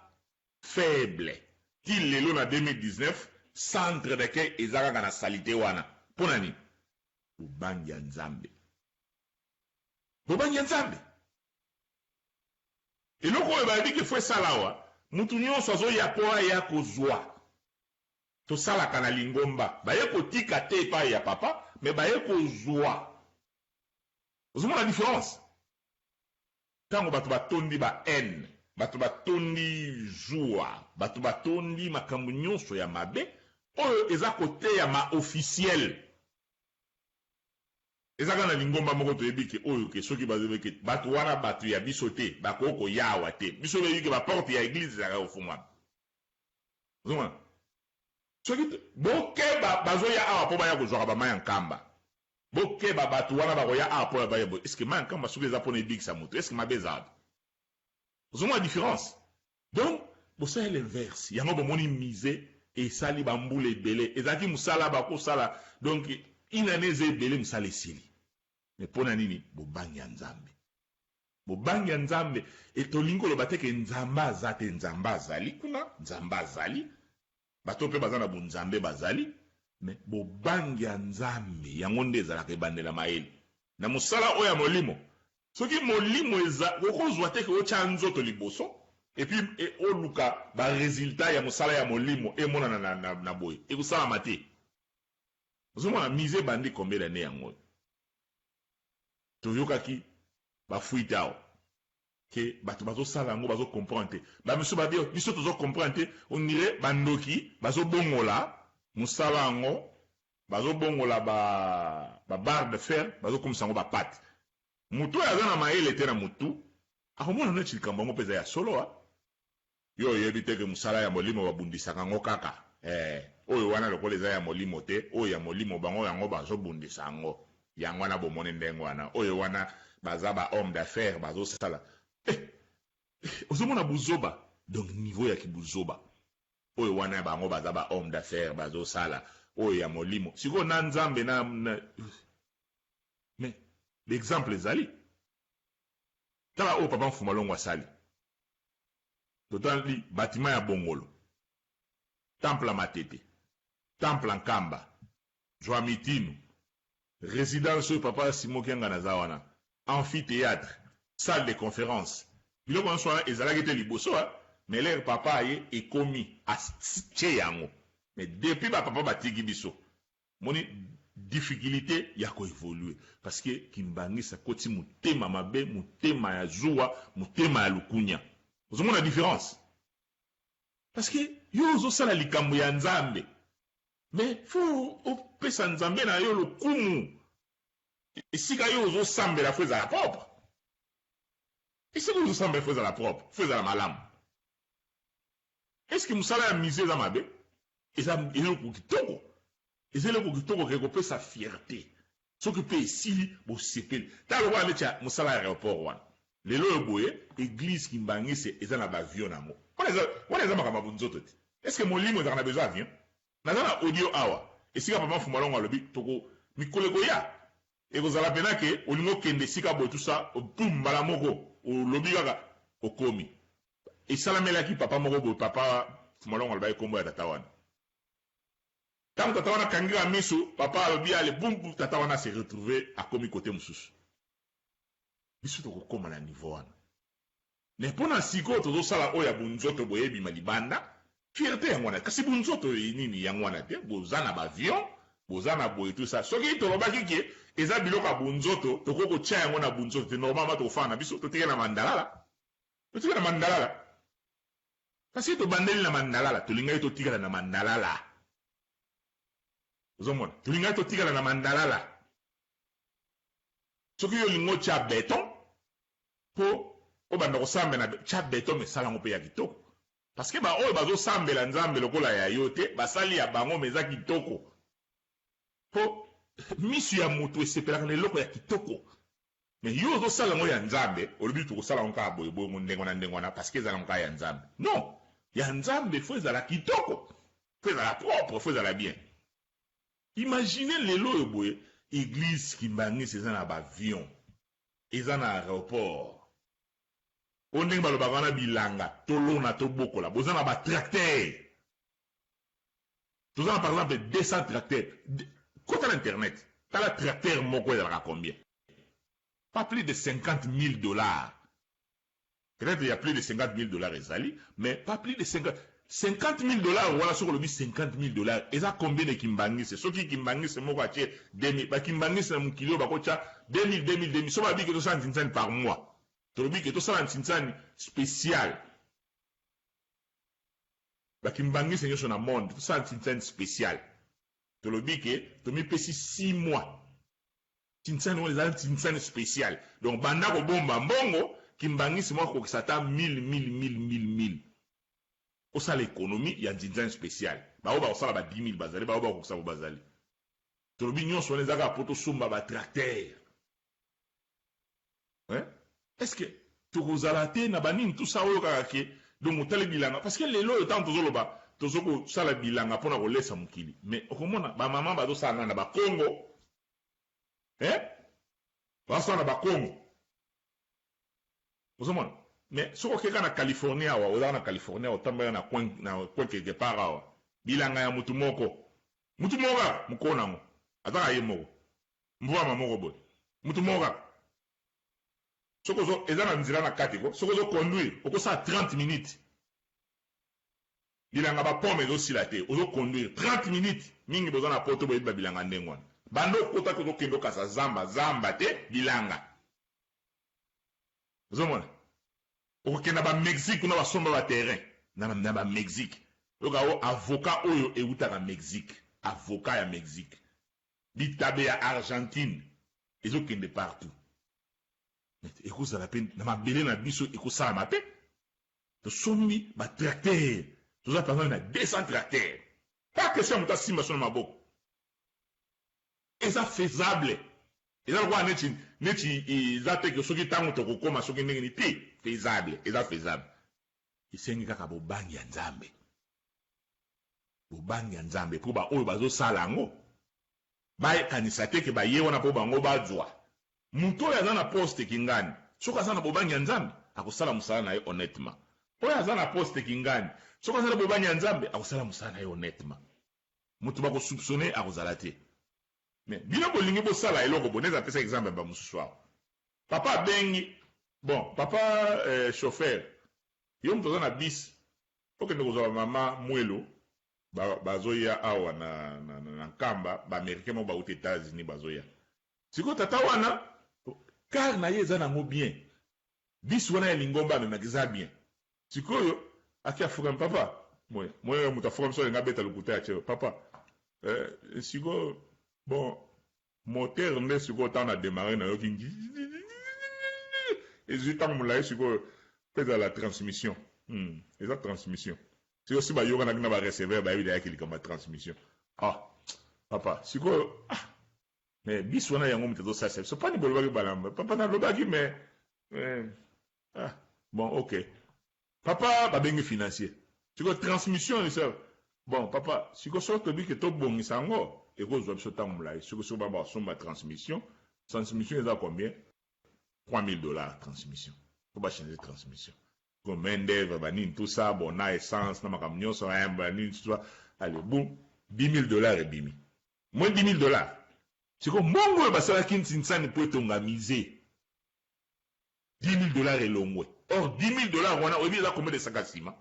faible? Ti lelo na 2019, centre d'accueil eza kaka na saleté wana. Mpona nini? Bobangi ya Nzambe, bobangi ya Nzambe. Eloko oyo bayebi ke faut esala awa, mutu nyonso azoya mpo aya kozwa. Tosalaka na lingomba, baye kotika te epai ya papa, mais baye kozwa. Ozomona différence? Ntango bato batondi ba haine, bato batondi zuwa, bato batondi makambo nyonso ya mabe oyo eza koteyama officiel, eza kaka na lingomba moko toyebi ke oyo ke soki bazoyebi ke bato wana bato ya biso te, bakoki koya awa te. Biso toyebi ke ba porte ya église ezalaka kofungwama. Ozomona, soki bokeba, bazoya awa mpo baya kozwaka bamai ya Nkamba. Bokeba, bato wana bakoya awa mpo baya boye. Est-ce mai ya Nkamba soki eza mpona ebikisa moto, est-ce mabe eza wapi? Ozomona différence? Donc bosala l'inverse. Yango bomoni musée esali bambula ebele, ezalaki mosala bakosala, donc une année eza ebele, mosala esili. Mais mpo na nini? Bobangi ya Nzambe, bobangi ya Nzambe. E tolingi koloba te ke Nzambe aza te. Nzambe azali kuna, Nzambe azali, bato mpe baza na bonzambe bazali, mais bobangi ya Nzambe yango nde ezalaka ebandela mayele na mosala oyo ya molimo. Soki molimo eza, okozwa te ke otya nzoto liboso et puis oluka ba résultat ya mosala ya molimo emonana na boye, ekosalama te. Ozomona musée ebandi combien d'année? Yango oyo toyokaki ba fuite awa ke bato bazosala yango bazo comprendre te. Bamisu babi biso tozo comprendre te, on dirait bandoki bazobongola mosala yango, bazobongola ba barre de fer, bazokomisa yango bapate. Motu oyo aza na mayele te na motu akomona neti likambo yango mpe eza ya solo. A yo oyebi te ke mosala ya molimo babundisaka yango kaka oyo wana lokola eza ya molimo te. Oyo ya molimo, bango yango bazobundisa yango. Yango wana bomoni ndenge wana oyo wana baza ba homme d'affaires bazosala. Ozomona buzoba, donc niveau ya kibuzoba oyo wana, bango baza ba homme d'affaires, bazosala oyo ya molimo. Sikoyo na Nzambe na. Mais l'exemple ezali, tala oyo papa Mfuma Longo asali. Totali bâtiment ya Bongolo, temple ya Matete, temple ya Nkamba, zwa mitinu, résidence oyo papa Simo Kianga naza wana, amphithéâtre, salle de conférence, biloko nyonso wana ezalaki te liboso. Mais l'heure papa aye, ekomi atie yango. Mais depuis bapapa batiki biso, moni difficulté ya ko évoluer, parce que Kimbangisa akoti motema mabe, motema ya zuwa, motema ya lukunya. Ozomona différence? Parce que yo ozosala likambo ya Nzambe, mais faut opesa Nzambe na yo lokumu. Esika yo ozosambela faut ezala propre, esika ozosambela faut ezala propre, faut ezala malamu. Est ce que mosala ya musée eza mabe? Eza eloko kitoko, eza eloko kitoko ke kopesa fierté. Soki mpe esili, bosepeli. Tala lokola neti ya mosala ya aéroport wana lelo oyo boye, église Kimbangise eza na ba avion nango wana. Eza makambo ya bonzoto te. Est ce que molimo ezalaka na besoin avion? Naza na audio awa esika papa Fumalongo alobi toko mikolo ekoya, ekozala pena ke olingi okende esika boye, tusa pum, mbala moko olobi kaka, okomi. Esalamelaki papa moko boye. Papa Fumalongo alobaki nkombo ya tata wana. Ntango tata wana akangika miso, papa alobi: "Ale bum." Tata wana se retrouve akomi kote mosusu. Biso tokokóma na niveau wana, mais mpo na sikoyo tozosala oyo ya bonzoto boyebima libanda, fierté yango wana. Kasi bonzoto nini yango wana te? Boza na ba avion, boza na boye, tout ça. Soki tolobaki ke eza biloko ya bonzoto, tokoki kotia yango na bonzoto te. Normalement tokofanda na biso, totike na mandalala, totike na mandalala, parce tobandeli na mandalala. Tolingaki totikala na mandalala. Ozomona, tolingaki totikala na mandalala. Soki yo olingi otya béton mpo obanda kosambela, tya béton, mais esala yango mpe ya kitoko, parce que baoyo bazosambela Nzambe lokola ya yo te, basali ya bango, mais eza kitoko mpo. Misu ya moto esepelaka na eloko ya kitoko. Mais yo ozosala yango ya Nzambe, olobi tokosala yango kaka boye boye ndenge wana ndenge wana parce que ezala yango kaka ya Nzambe. Non, ya Nzambe faut ezala kitoko, faut ezala propre, faut ezala bien. Imaginez lelo oyo boye église Kimbanguiste eza na ba avion, eza na aéroport. Oyo ndenge balobaka wana bilanga, tolona tobokola, boza na ba tracteur. Toza na par exemple 200 tracteurs. Kota na internet, tala tracteur moko ezalaka combien? Pas plus de 50 000 $. Peut-être il y a plus de 50 000 dollars ezali, mais pas plus de 50 000 $. Wana soki olobi 50 000 dollars, eza combien de Kimbangiste? Soki Kimbangiste moko atie 2000, bakimbangiste na mokili oyo bakotya 2000, 2000, 2000. So babiki tosala ntinsani par mois, tolobi ke tosala ntinsani spécial, bakimbangiste nyonso na monde tosala ntinsani spécial, tolobi ke tomipesi 6 mois, ntinsani wana eza ntinsani spécial. Donc banda kobomba mbongo, kimbangisi moko akokisa ata 1000, 1000, 1000, 1000, 1000, osala économie ya nzinzani spécial. Bao bakosala ba 10 000 bazali, bao bakokisa bo bazali. Tolobi nyonso wana eza kaka po tosomba batracteur. Est ce que tokozala te na banini tout ça oyo kaka ke donc otali bilanga? Parce que lelo oyo ntango tozoloba tozokosala bilanga mpona kolesa mokili, mais okomona bamama bazosala ngai na Bakongo, eh? Bazosala na Bakongo, ozomona. Mais soki okeka na Californie awa, ozaka na Californie awa, otambaka na coin quelque part awa, bilanga ya mutu moko, mutu moko kaka, mokolo nango azaka ye moko, mvwama moko boye, mutu moko kaka. Soki ozo eza na nzela na kati ko, soki ozoconduire, okosala 30 minutes, bilanga bapome ezosila te. Ozoconduire 30 minutes. Mingi boza na Poto, boyebi babilanga ndenge wana. Banda okotaki, ozokende okasa zamba, zamba te, bilanga ozomona. Okokenda Bamexique kuna, basomba baterrain na Bamexique. Oyoka o avocat oyo eutaka Mexique, avocat ya Mexique, bitabe ya Argentine ezokende partout. Ekozala mpe na mabele na biso, ekosalama mpe. Tosombi batracteur, toza par exemple na 200 tracteur, pas question ya moto asimba so na maboko. Eza faisable, eza lokola neti eza te ke soki ntango tokokóma soki ndenge nini te. Faisable, eza faisable. Esengi kaka bobangi ya Nzambe, bobangi ya Nzambe, mpo baoyo bazosala yango bakanisa te ke baye wana mpo bango bazwa. Moto oyo aza na poste kingani, soki aza na bobangi ya Nzambe, akosala mosala na ye honnêtement. Oyo aza na poste kingani, soki aza na bobangi ya Nzambe, akosala mosala na ye honnêtement, moto bakosoupçonner akozala te. Mais bino bolingi bosala eloko bo neti apesa exemple ya bamosusu awa. Papa abengi, bon, papa chauffeur, yo moto aza na bis, okende kozwa bamama Mwelo, bazoya awa na Nkamba, Baaméricain moko bauti États-Unis bazoya. Sikoyo tata wana, car na ye eza nango bien, bisi wana ya lingomba amemaka eza bien. Sikoyo aki afukami, papa moye moto afukami so alingi abeta lokuta ya tie papa. Sikoyo bon, moteur nde sikoyo ntango na démarre, nayoki ezwi ntango molai. Sikoyo mpe ezala transmission. Eza transmission. Sikoyo si bayokanaki na bareceveur, bayebi dayaki likambo ya transmission. Ah papa, sikoyo, ah, mais biso wana yango moto ezosalisa biso mpani bolobaki balamba. Papa, nalobaki mais ah, bon, ok papa. Babengi financier. Sikoyo transmission esa bon papa. Sikoyo soki tobi ke tobongisa yango, ekozwa biso ntango molai. Soki baba basomba transmission, transmission eza combien? 3000 $ transmission, po bachange transmission, main d'œuvre, banini, tout ça, bon, na essence, na makambo nyonso, banini, tout ça, allez, bon, 10 000 $ ebimi, moins 10 000 $. Sikoyo mbongo oyo basalaki ntinsani mpo etonga musée, 10 000 $ elongwe. Or 10 000 $ wana, oyebi eza combien de saka nsima?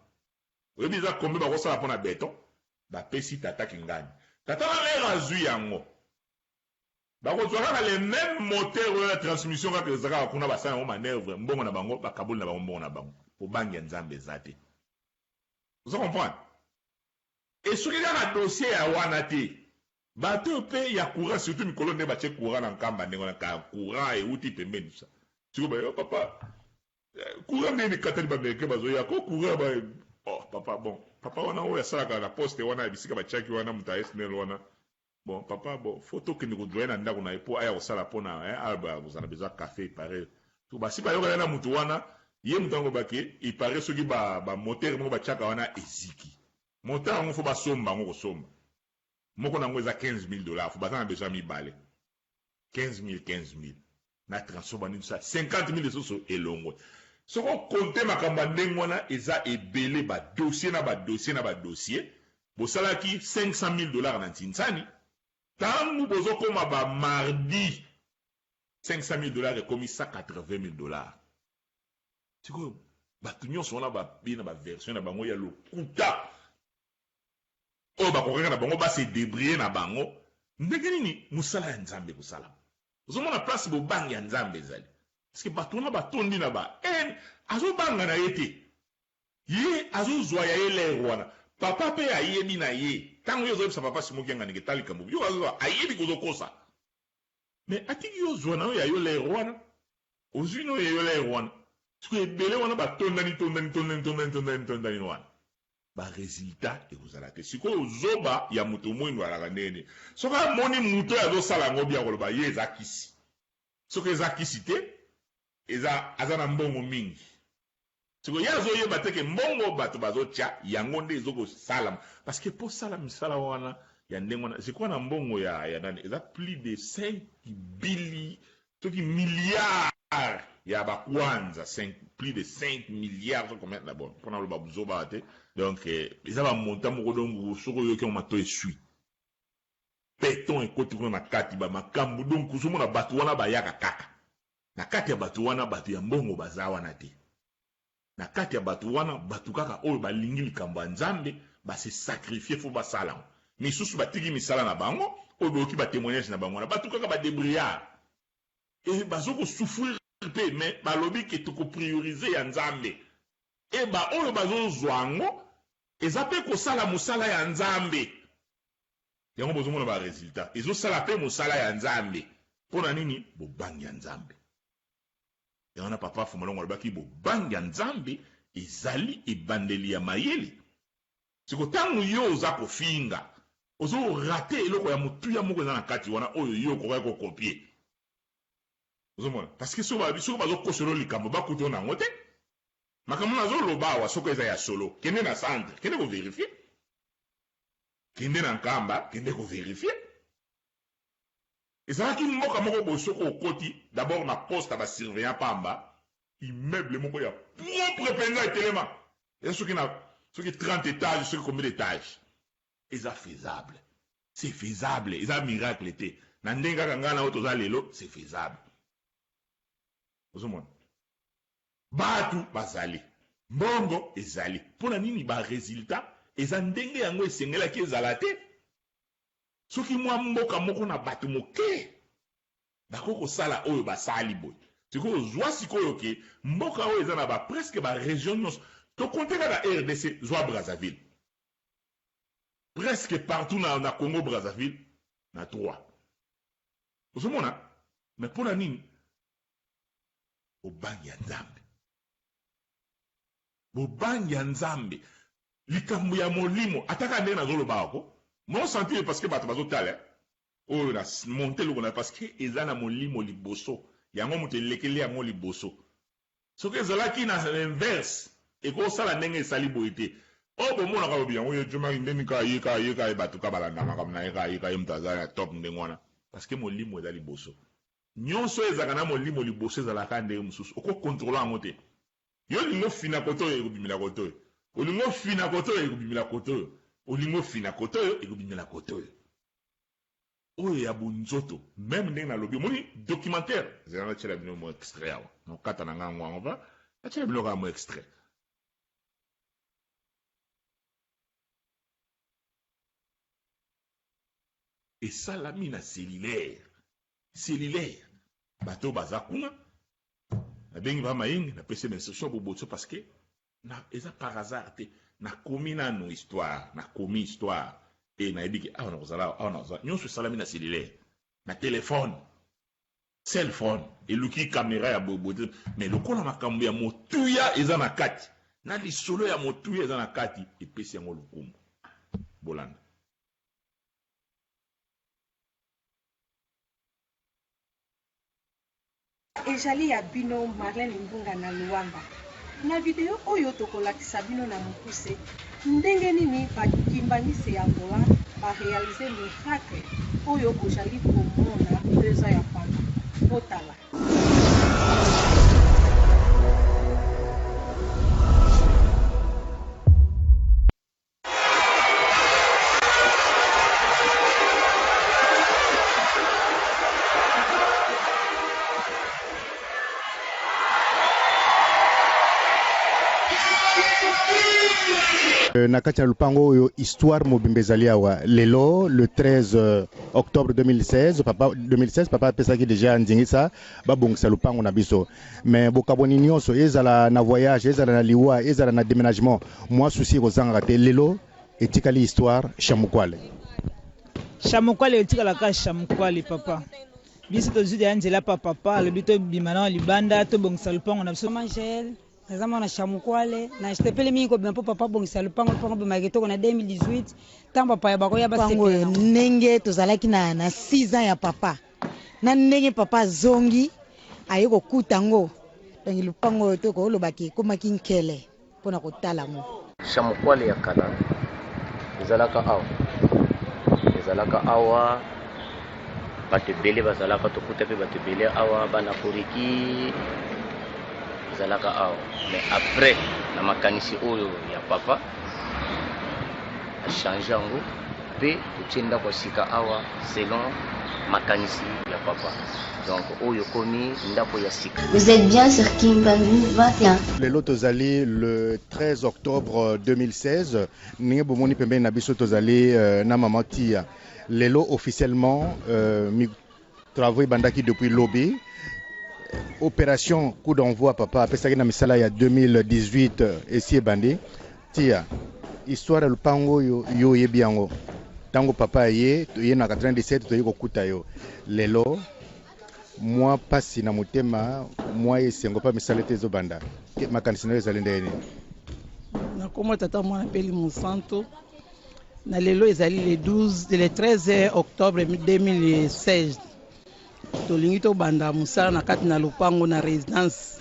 Oyebi eza combien bakosala mpo na béton? Bapesi tata kingani, tata na lere azwi yango, bakozwa kaka le même moteur oyo ya transmission kaka eza kaka kuna, basala yango manœuvre, mbongo na bango, bakaboli na bango mbongo na bango. Bobangi ya Nzambe eza te. Oza comprendre? E soki kaka dossier ya wana te, bato oyo mpe ya courant, surtout mikolo nde batie courant na Nkamba, ndenge wana ka courant euti pembeni sa. Sikoyo bayo, papa, courant ndenge ekatani, Baaméricain bazoya ko courant ba. Oh papa, bon, papa wana oyo asalaka na poste wana ya bisika batiaki wana, moto ya SNEL wana. Bon papa, bon faut tokende kozwa ye na ndako na ye mpo aya kosala mpona aya kozala besoin café ipare. To basi bayokana na moto wana, ye moto yango bake ipare soki ba ba moteur moko batiaka wana eziki. Moteur yango faut basomba yango kosomba. Moko na yango eza 15 000 $, faut baza na besoin mibale. 15 000, 15 000. Na transport banini ça 50 000 lisusu elongwe. Soki okonte makambo ya ndenge wana eza ebele, badossier na badossier na badossier. Bosalaki 500 000 $ na Ntinsani. Ntango bozokóma ba mardi, 500 000 $ ekomi 180 000 $. Sikoyo bato nyonso wana babi na baversion na bango ya lokuta oyo bakokaka na bango, base débrouiller na bango ndenge nini mosala ya Nzambe kosalama. Ozomona place bobangi ya Nzambe ezali, parce que bato wana batondi na ba haine. Azobanga na ye te, ye azozwa ya ye lere wana. Papa mpe ayebi na ye. Ntango ye ozoyebisa papa Simoki Yanganike ta likambo, yo azozwa, ayebi kozokosa, mais atiki yo zwa na yo ya yo lere wana, ozwi na yo ya yo lere wana. Sikoyo ebele wana batondani, tondani, tondani, tondani, tondani, tondani wana, baresultat ekozala te. Sikoyo zoba ya moto mwindo alaka ndenge soki amoni moto oyo azosala yango bia, koloba ye eza kisi. Soki eza kisi te, eza aza na mbongo mingi. Sikoyo ye azoyeba te ke mbongo bato bazotya yango nde ezokosalama, parce que mpo sala misala wana ya ndenge wana, sikoyo na mbongo ya nani, eza plus de 5 bili soki milliard ya bakwanza, 5, plus de 5 milliards, so combien d'abord mpona loba buzoba te. Donc eza bamontant moko, donc soki oyoki yango, mato esui beton ekoti kuna na kati bamakambo. Donc ozomona bato wana bayaka kaka na kati ya bato wana, bato ya mbongo baza wana te. Na kati ya bato wana, bato kaka oyo balingi likambo ya Nzambe, base sacrifier, faut basala yango. Misusu batiki misala na bango oyo boyoki batémoignage na bango wana, bato kaka badébrouillard e bazo kosouffrir mpe, mais balobi ke tokoprioriser ya Nzambe. E baoyo bazozwa yango eza mpe kosala mosala ya Nzambe. Yango bozomona baresultat, ezosala mpe mosala ya Nzambe. Mpo na nini? Bobangi ya Nzambe. Yango wana papa Fumalongo alobaki bobangi ya Nzambe ezali ebandeli ya mayele. Siko ntango yo oza kofinga, ozorater eloko ya motuya moko eza na kati wana oyo yo okokaki kocopier. Ozomona, parce que soki bazokosela likambo, bakuta na yango te. Makambo nazoloba awa, soki eza ya solo, kende na centre, kende kovérifier, kende na Nkamba, kende kovérifier. Ezalaki mboka moko boye, soki okoti d'abord na poste ya basurveillant pamba, immeuble moko ya propre mpenza etelema, eza soki na soki 30 étage, soki combien d'étage. Eza faisable, c'est faisable, eza miracle te. Na ndenge kaka ngai na oyo toza lelo, c'est faisable. Ozomona bato bazali, mbongo ezali. Mpo na nini baresultat eza ndenge yango esengelaki ezala te? Soki mwa mboka moko na bato moke bakoki kosala oyo basali boye, sikoyo zwa sikoyo ke mboka oyo eza na bapresque barégion nyonso, tokonte kaka RDC, zwa Brazzaville, presque partout na Congo Brazzaville na 3. Ozomona, mais mpo na nini? Bobangi ya Nzambe, bobangi ya Nzambe, likambo ya molimo. Ataka ndenge nazoloba ako mosentir, parce que bato bazotala oyo na monte eloko na, parce que eza na molimo liboso, yango moto elekeli yango liboso. Soki ezalaki na inverse, ekosala ndenge esali boye te. Oyo bomonaka lobi yango, ye jomaki ndeni kaka ye, kaka ye, kaka ye, bato ka balanda makambo na ye, kaka ye, kaka ye moto aza na top ndenge wana, parce que molimo eza liboso. Nyonso oyo ezalaka na molimo liboso ezalaka ndenge mosusu, okokontrole yango te. Yo olingi ofina kote oyo, ekobimela kote oyo. Olingi ofina kote oyo, ekobimela kote oyo. Olingi ofina kote oyo, ekobimela kote oyo. Oyo ya bonzoto, même ndenge nalobi, omoni documentaire ezala, natiela bino mo extrait awa, nakokata na ngango yango, va natiela bino kaka mo extrait. Esalami na cellulaire, cellulaire. Bato baza kuna, nabengi ba mayingi, napesi instruction boboto, parce que na eza par hasard te. Nakomi nano histoire, nakomi histoire e nayebi ke awa nakozala, awa nakozala. Nyonso esalami na cellulaire, na telefone, cellphone eluki caméra ya boyeboye te. Mais lokola makambo ya motuya eza na kati, na lisolo ya motuya eza na kati, epesi yango lokumu. Bolanda. Ejali ya bino Marlène Mbunga na Luanda. Na video oyo tokolakisa bino na mokuse ndenge nini ba kimbanguiste ya Angola ba realiser miracle oyo bojali komona 2 ans ya pamba. Botala. Na kati ya lupango oyo histoire mobimba ezali awa lelo le 13 octobre 2016 papa 2016 papa apesaki deja ndingisa babongisa lupango na biso mais bokabwani nyonso ezala na voyage ezala na liwa ezala na déménagement mwa souci ekozangaka te lelo etikali histoire Chamukwale. Chamukwale etikalaka Chamukwale papa biso tozwi deya nzela pa papa alobi tobima na libanda tobongisa lupango na biso. Mama Jael, naza mwana Chamukwale nasepeli mingi kobima mpo papa abongisa lupango lupango bima kitoko na 2018 ntango bapaya bakoya Lupango oyo basepela. ndenge tozalaki na 6 ans ya papa na ndenge papa azongi aye kokuta yango donc lupango oyo tokolobaki ekomaki nkele mpona kotala yango. Chamukwale ya kala ezalaka awa, ezalaka awa bato ebele bazalaka, tokuta mpe bato ebele awa, bana Koreki ezalaka awa. Mais après na makanisi oyo ya papa achange yango mpe totie ndako ya sika awa selon makanisi ya papa, donc oyo ekomi ndako ya sika. Vous êtes bien sur Kimbangu 21. Lelo tozali le 13 octobre 2016 ndenge bomoni pembeni na biso tozali na mama Tia. Lelo officiellement travaux ebandaki depuis lobi. Opération coup d'envoi papa apesaki na misala ya 2018 esi ebandi. Tia, histoire ya lupango oyo yo oyebi yango ntango papa aye toye na 97 toye kokuta yo lelo mwa pasi na motema mwa esengo mpa misala ete ezobanda. Makanisi na yo ezali ndenge nini? Nakoma tata mwana peli mosantu na lelo ezali le 12 le 13 octobre 2016 tolingi tobanda mosala na kati na lopango na résidence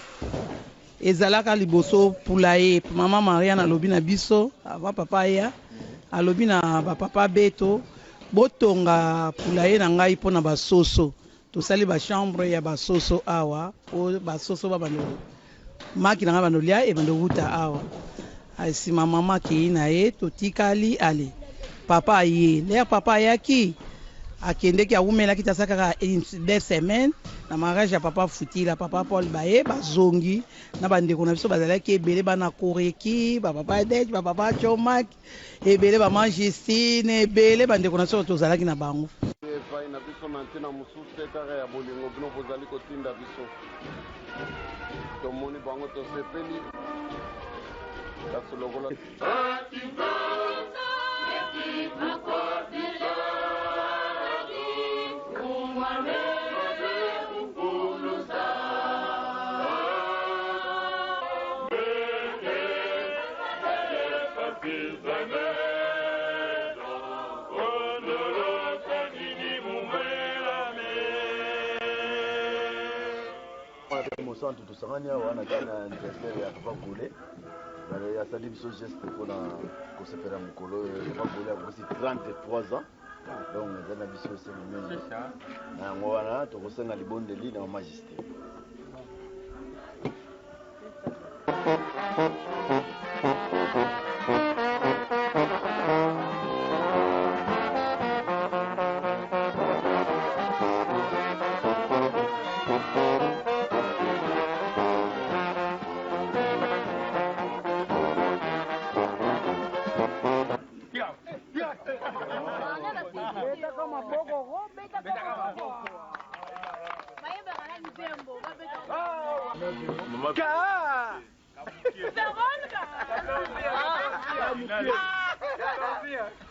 ezalaka liboso poulailler. Mama Mariane alobi na biso avant papa aya, alobi na bapapa beto botonga poulailler na ngai mpona basoso. Tosali bachambre ya basoso awa po basoso babando maki na ngai bando lia ebando wuta awa. Nsima mama akei na ye, totikali ale papa aye. Lere papa ayaki akendeki awumelaki te, asala kaka 2 semaines na mariage ya papa Futila, papa Paul. Baye bazongi na bandeko na biso bazalaki ebele, bana Koreki, bapapa Dej, bapapa Chomak ebele, bama Justine ebele, bandeko na biso tozalaki na bango. Epai na biso na ntina mosusu te kaka ya bolingo bino bozali kotinda biso tomoni bango tosepeli kasi lokola Mosantu tosangani awa na kati na anniversaire ya papa Gole. Asali biso geste mpona kosepela mokolo oyo papa Gole akosi 33 ans, donc eza na biso esengo mingi. Na yango wana tokosenga libondeli na mama Justin.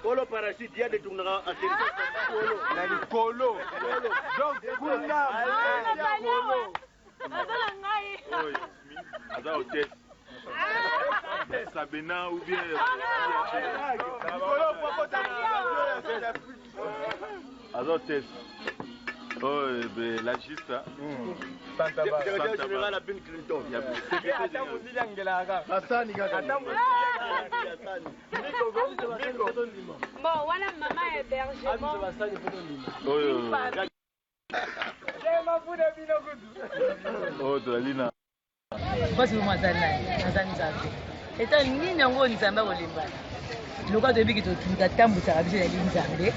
Kolo parachute ya détournera na likolo, donc kuna aza hôtesse Sabena ou bien aza hôtesse. Oyo la juste. Santa Secrétaire général à Bill Clinton. Ata mundili angelaka. Basani kaka. Ata mundili Bon, wana mama hébergement. Oyo. Oyo tozali na mpasi bomo aza nani aza nzambe eta nini yango nzambe akolemba lokola toyebi ke moto atambwisaka biso ezali nzambe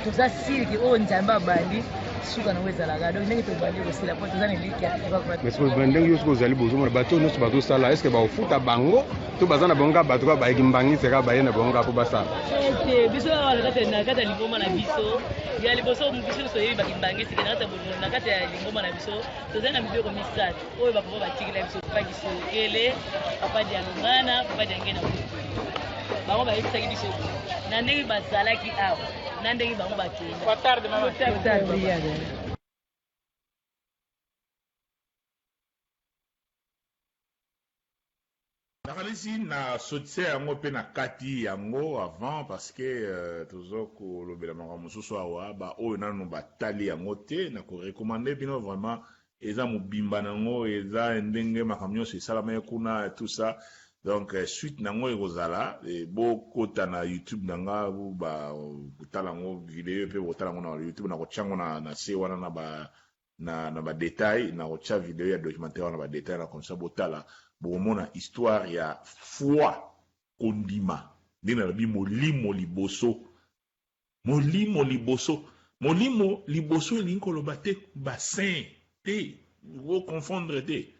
toza sirke oyo nzambe abandi suka nango ezalaka donc ndenge tobandi kosila mpo toza na elikya. Mais sikoyo ndenge yo soki ozali bozomona bato oyo nyonso bazosala estce bakofuta bango to baza na bango kaka bato kaka bayeki mbangisi kaka baye na bango kaka mpo basala? Te, biso awa na kati ya lingomba na biso ya liboso, biso nyonso toyebi bakimbangisi ke na kati ya lingomba na biso tozali na mibeko misato oyo bapapa batikela biso: Papa Kisolokele, Papa Dialungana, Papa Diangenda Kutu. Bango bayebisaki biso na ndenge bazalaki awa na ndenge bango bakenda. Nakanisi na sotise yango mpe na kati yango avant, parce que tozo kolobela makambo mosusu awa. Baoyo nanu batali yango te, na korecommander bino vraiment. Eza mobimba nango, eza ndenge makambo nyonso esalamaki kuna, tout ça. Donc suite nango ekozala. Bokota na YouTube na nga, botala yango video mpe botala yango na YouTube. Nakotia yango na se wana na badétail. Nakotia video ya documentaire wana, badétail na comme ça botala, bokomona histoire ya foi, kondima. Ndenge nalobi, molimo liboso, molimo liboso, molimo liboso elingi koloba te basaint te, oconfondre te.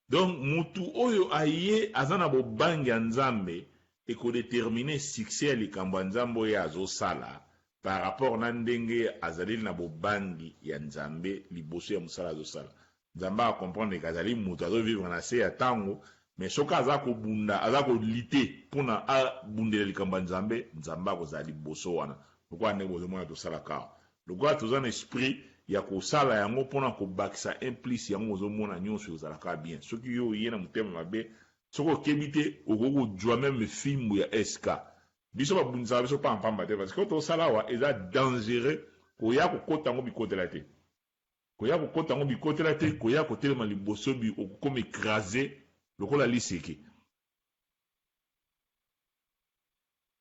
Donc mutu oyo aye aza na bobangi ya Nzambe ekodéterminer succès ya likambo ya Nzambe oyo azosala par rapport na ndenge azali na bobangi ya Nzambe liboso ya mosala azosala. Nzambe acomprendre ke azali moto azovivre na se ya ntango, mais soki aza kobunda, aza kolutter mpona abundela likambo ya Nzambe, Nzambe akozala liboso wana. Lokola ndenge bozomona tosalaka awa, lokola toza na esprit ya kosala yango mpona kobakisa un plus, yango bozomona nyonso ezalaka bien. Soki yo oye na motema mabe, soki okebi te, okoki kozwa même fimbu ya sk. Biso babundisaka biso pampamba te, parce que tosala awa eza dangereux. Koya kokota yango bikotela te, koya kokota yango bikotela te, koya kotelema liboso bi okokoma écrasé lokola liseke.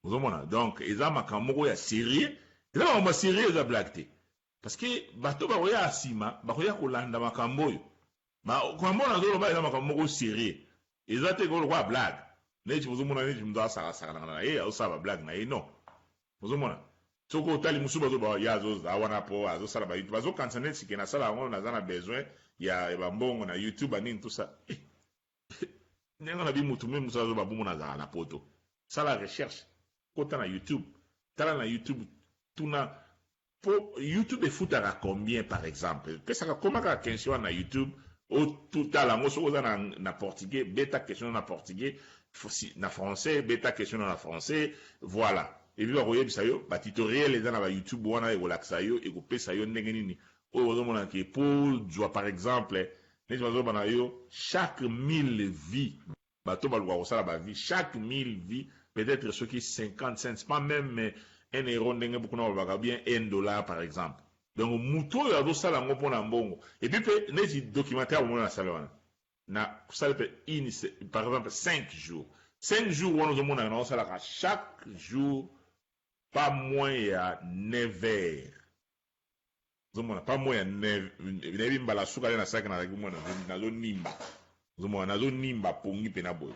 Ozomona, donc eza makambo moko ya sérieux, eza makambo ya sérieux, eza blague te, parce que bato bakoya ya nsima bakoya kolanda makambo oyo. Makambo oyo nazoloba eza makambo moko sérieux, eza te lokola blague neti bozomona, neti moto asakasakanaka na ye, azosala bablague na ye. Non, ozomona, soki otali mosusu bazoba ye azoza wana mpo azosala ba YouTube, bazokanisa neti ke nasala yango naza na besoin ya bambongo na YouTube, banini, tout ça. Ndenge na bi mutu me mosusu azoba bongo, nazala na poto, sala recherche, kota na YouTube, tala na YouTube, tuna po YouTube efutaka combien par exemple. Pesaka, koma kaka question wana na YouTube, otala yango. Soki oza na portugais, beta question na portugais, na français, beta question na français, voilà. Et puis bakoyebisa yo batutoriel eza na baYouTube wana, ekolakisa yo, ekopesa yo ndenge nini oyo ozomona ke po zwa par exemple neti bazoba na yo chaque 1000 vues, bato baluka kosala bavues, chaque 1000 vues peut-être soki 50 cents, pas même 1 euro, ndenge kuna balobaka bien 1 dollar par exemple. Donc motu oyo azosala yango mpona mbongo, et puis mpe neti documentaire bomona nasala wana, na kosala mpe une, par exemple 5 jours, 5 jours wana ozomonaka na osalaka chaque jour pas moins ya 9 heures. Ozomona, pas moins ya 9. Nayebi mbala suka nde nasalaki, nazalaki mwana, nazonimba, ozomona, nazonimba pongi mpena boye.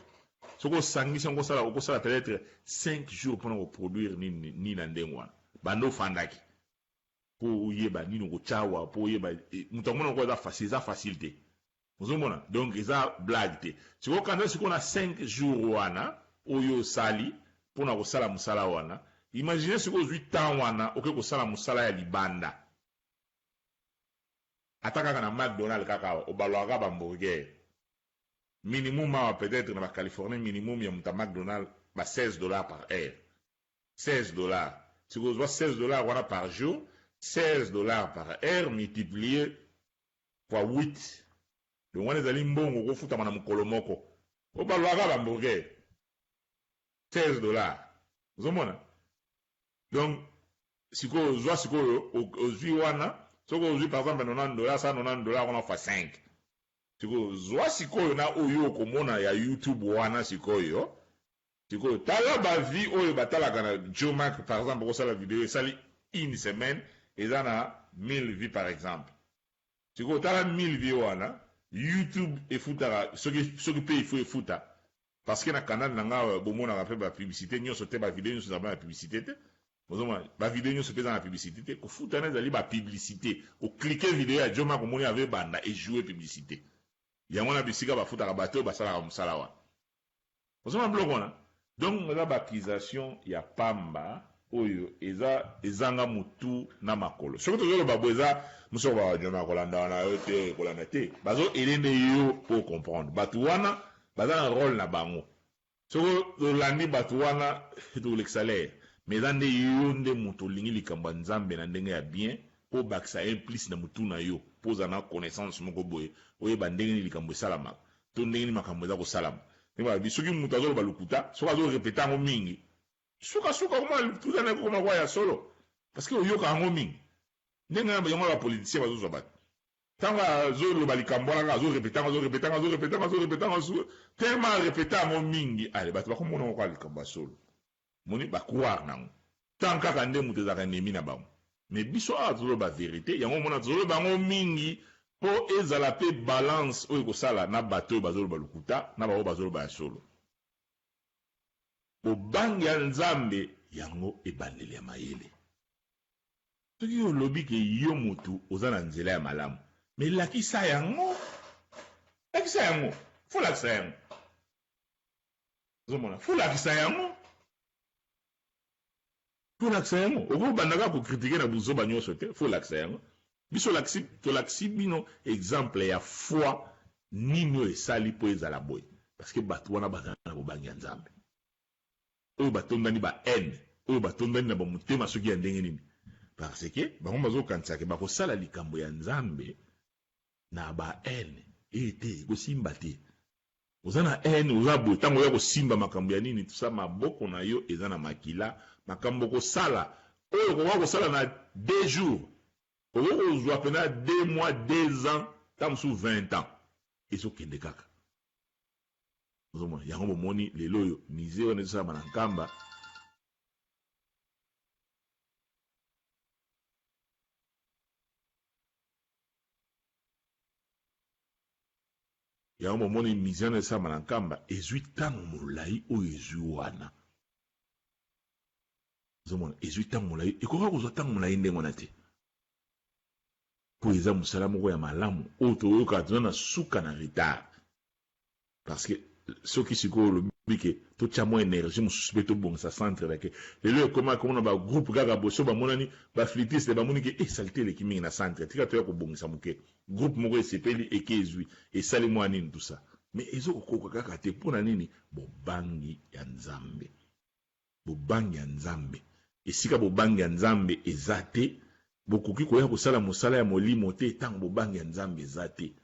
Soki osangisi yango, okosala okosala peut-être 5 jours mpona koproduire nini nini na ndenge wana. Banda ofandaki mpo oyeba nini okotya awa, mpo oyeba moto amona yango, eza facile, eza facile te. Ozomona, donc eza blague te. Sikoyo kanza sikoyo na 5 jours wana oyo osali mpona kosala mosala wana, imagine sikoyo ozwi temps wana, okoki kosala mosala ya libanda, ata kaka na McDonald kaka awa, obalwaka bahamburger minimum awa, peut-être na baCalifornie minimum ya moto ya McDonald ba 16 $ par heure, 16 $. Sikoyo ozwa 16 $ wana par jour, 16 $ par heure multiplié fois 8, donc wana ezali mbongo okofutama na mokolo moko obalwaka bahamburger 16 $. Ozomona, donc sikoyo ozwa, sikoyo ozwi wana. Soki ozwi par exemple 90 dollars, sala 90 dollars wana fois 5. Sikoyo zwa sikoyo na oyo okomona ya YouTube wana sikoyo. Sikoyo tala ba vues oyo batalaka na Joe Mac par exemple okosala video esali une semaine eza na 1000 vues par exemple. Sikoyo tala 1000 vues wana YouTube efutaka soki soki pe il faut efuta parce que na canal na nga bomonaka pe ba publicite nionso te ba video nionso ezalaka na publicite te. Ozomona ba video nionso pe eza na publicite te. Kofuta wana ezali ba publicite. O cliquer video ya Joe Mac omoni ave banda e jouer publicite. Yango wana bisika bafutaka bato oyo basalaka mosala wana. Ozomona biloko wana? Donc eza ba accusation ya pamba oyo eza ezanga mutu na makolo. Soki tozo loba boye eza musu oko ba Djona kolanda wana yo te kolanda te. Bazo aider nde yo po o comprendre. Batu wana baza na role na bango. Soki olandi batu wana tokolekisa l'heure. Mais eza nde yo nde mutu olingi likambo ya Nzambe na ndenge ya bien po obakisa un plus na mutu na yo po ozala na connaissance moko boye oyeba ndenge nini likambo esalamaka. To ndenge nini makambo eza kosalama. Ndenge balobi, soki mutu azoloba lokuta, soki azo repeter yango mingi, suka suka okomona lokuta naye ekokoma lokola ya solo. Parce que oyoka yango mingi. Ndenge yango ba politiciens bazozwa batu. Tango azoloba likambo wana kaka azo repeter yango, azo repeter yango, azo repeter yango, azo repeter yango, tellement a repeter yango mingi, allez batu bakomona yango lokola likambo ya solo. Omoni ba croire nango. Temps kaka nde mutu ezalaka ennemi na bango. Mais biso awa tozoloba verite, yango omona tozoloba yango mingi po ezala pe balance oyo ekosala na bato oyo bazoloba lokuta na baoyo bazoloba ya solo. Bobangi ya Nzambe yango ebandeli ya mayele. Soki olobi ke yo mutu oza na nzela ya malamu, mais lakisa yango. Lakisa yango. Faut lakisa yango. Ozomona, faut lakisa yango. Faut lakisa yango. Okoki banda kaka ko critiquer na buzoba nionso te, faut lakisa yango. Biso lakisi, tolakisi bino exemple ya foi nini oyo esali po ezala boye. Parce que batu wana bazala na bobangi ya Nzambe. Oyo batondani ba haine, oyo batondani na ba motema soki ya ndenge nini. Parce que bango bazokanisa ke bakosala likambo ya Nzambe na ba haine. Eh te, ekosimba te. Oza na haine oza boye tango oya kosimba makambo ya nini tout ça maboko na yo eza na makila makambo okosala oyo okoka kosala na deux jours okoki kozua pena deux mois deux ans tango mosusu 20 ans ezo kende kaka ozomona yango bomoni lelo oyo musee wana ezosalama na Nkamba. Yango bomoni musee wana esalama na Nkamba ezui tango molayi oyo ezui wana. Ozomona ezui tango molayi ekoka kozua tango molayi ndenge wana te. Po eza musala moko ya malamu oyo toyokaka toza na suka na retard. Parce que soki sikoyo olobi ke totia mwa energie mosusu pe tobongisa centre na ke lelo ekoma komona ba groupe kaka boye soki bamonani ba flûtiste bamoni ke eh salite eleki mingi na centre tika toya kobongisa moke groupe moko esepeli eke ezui esali mwa nini tout ça mais ezo kokoka kaka te pona nini bobangi ya Nzambe bobangi ya Nzambe esika bobangi ya Nzambe eza te bokoki koya kosala mosala ya molimo te tango bobangi ya Nzambe eza te.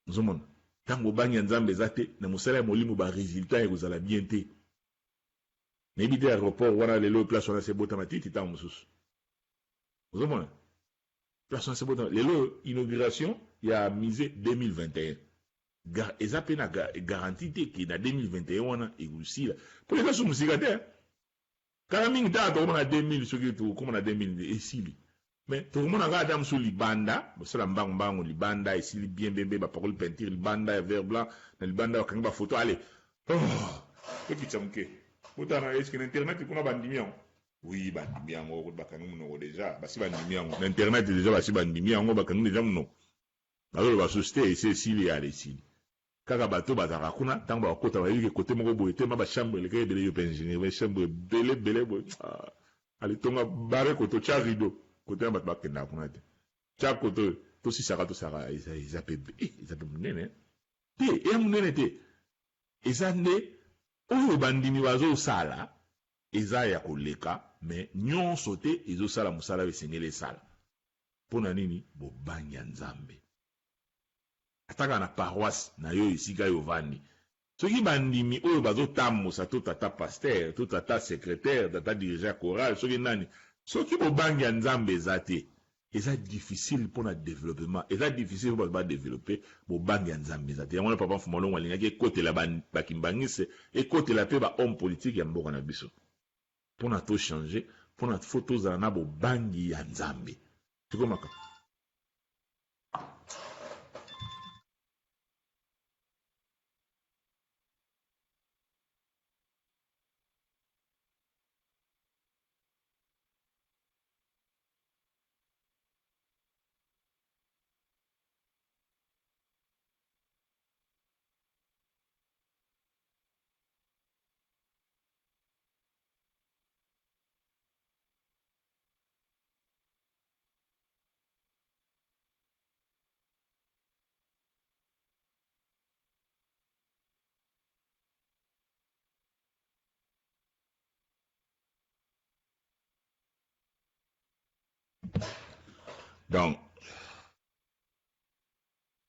Ozomona? Tango bobangi ya Nzambe eza te, na mosala ya molimo ba resultats ekozala bien te. Nayebi te aeroport wana lelo oyo place wana esi ebota matiti tango mosusu. Ozomona? Place wana esi ebota lelo oyo inauguration ya musee 2021. Gar eza pe na garantie te ke na 2021 wana ekosila. Po eza su mosika te. Kala mingi te awa tokoma na 2000 soki tokoma na 2000 esili mais tokomona kaka ata mosusu libanda bosala mbangu mbangu libanda esili bien bien bien bapakoli peinture libanda ya vert blanc na libanda bakangi ba photo allez oh tokitisa moke botala na eske na internet kuna bandimi yango oui bandimi yango bakangi monoko deja basi bandimi yango na internet deja basi bandimi yango bakangi deja monoko bazoloba susu te esi esili ale esili Kaka bato oyo bazalaka kuna tango bakokota bayebi ke cote moko boye te ma ba chambre elekaki ebele yo pe ingenieur ba chambre ebele ebele boye ah allez tonga barre koto tia rideau kote wana bato bakendaka kuna te tia koto oyo tosisaka tosaka eza eza pe eh eza pe monene te eya monene te eza nde oyo bandimi bazosala eza ya koleka mais nyonso te ezosala mosala oyo esengeli esala mpo na nini bobangi ya Nzambe. Ata kaka na paroisse nayo esika yo ovandi, soki ba ndimi oyo bazo tambusa to tata pasteur, to tata secretaire, tata dirigeant ya chorale soki nani, soki bobangi ya Nzambe eza te, Eza difficile pona developpement, eza difficile po bato ba developper, bobangi ya Nzambe eza te. Yango wana papa Mfuma Longo alingaki ekotela ba ba kimbanguiste, ekotela pe ba hommes politiques ya mboka na biso. Pona to changer, pona faut tozala na bobangi ya Nzambe. Sikoyo maka. Donc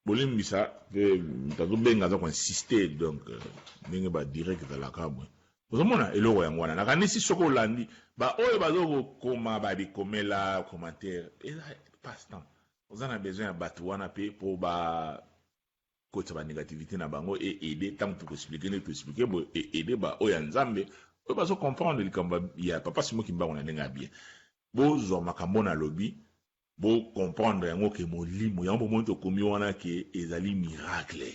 bolimbisa pe moto azobenga aza koinsiste donc euh, ndenge ba direct ezalaka boye ozomona eloko yango wana nakanisi soki olandi baoyo bazo kokoma babikomela commentaire eza passe temps oza na besoin ya bato wana mpe mpo ba kotisa ba negativite na bango e aider tango toko expliquer ndenge to expliquer boye e aider ba oyo ya Nzambe oyo bazo comprendre likambo ya papa Simon Kimbangu na ndenge ya bien. Bozwa makambo nalobi bo comprendre yango ke molimo yango bomoni tokomi wana ke ezali miracle.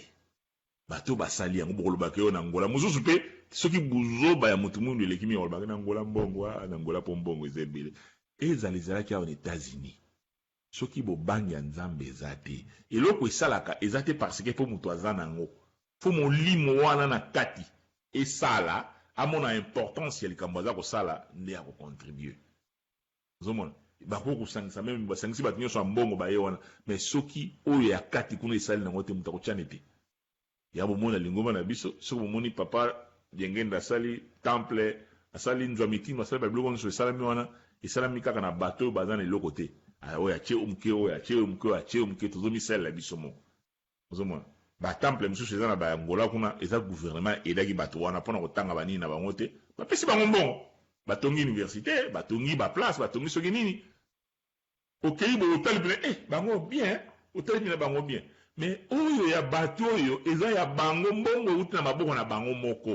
Bato basali yango bokoloba ke oyo na Angola mosusu pe soki buzoba ya moto mwindu eleki mingi akolobaka na Angola mbongo ah, na Angola po mbongo eza ebele. Ezala ezalaki awa na Etats-Unis. Soki bobangi ya nzambe eza te eloko esalaka eza te parce que po mutu aza nango faut molimo wana na kati esala amona importance ya likambo aza kosala nde ako contribuer ozomona bakoki kosangisa meme basangisi batu nionso ya mbongo baye wana mais soki oyo ya kati kuna esali nango te mutu akotia te Ya bomoni na lingomba na biso, soki bomoni papa Diengenda asali temple, asali nzwa mitima, asali ba biloko nionso esalami wana, esalami kaka na bato oyo baza na eloko te. Ah, oyo atie oyo moke, oyo atie oyo moke, oyo atie oyo moke, tozomisalela biso moko. Ozomona? Ba temple misusu eza na ba Angola kuna, eza gouvernement aidaki bato wana pona kotanga ba nini na bango te, bapesi bango mbongo. Batongi universite, batongi ba place, batongi soki nini. Okeyi boye otali pena eh bango bien otali pena bango bien mais oyo ya batu oyo eza ya bango mbongo ewuti na maboko na bango moko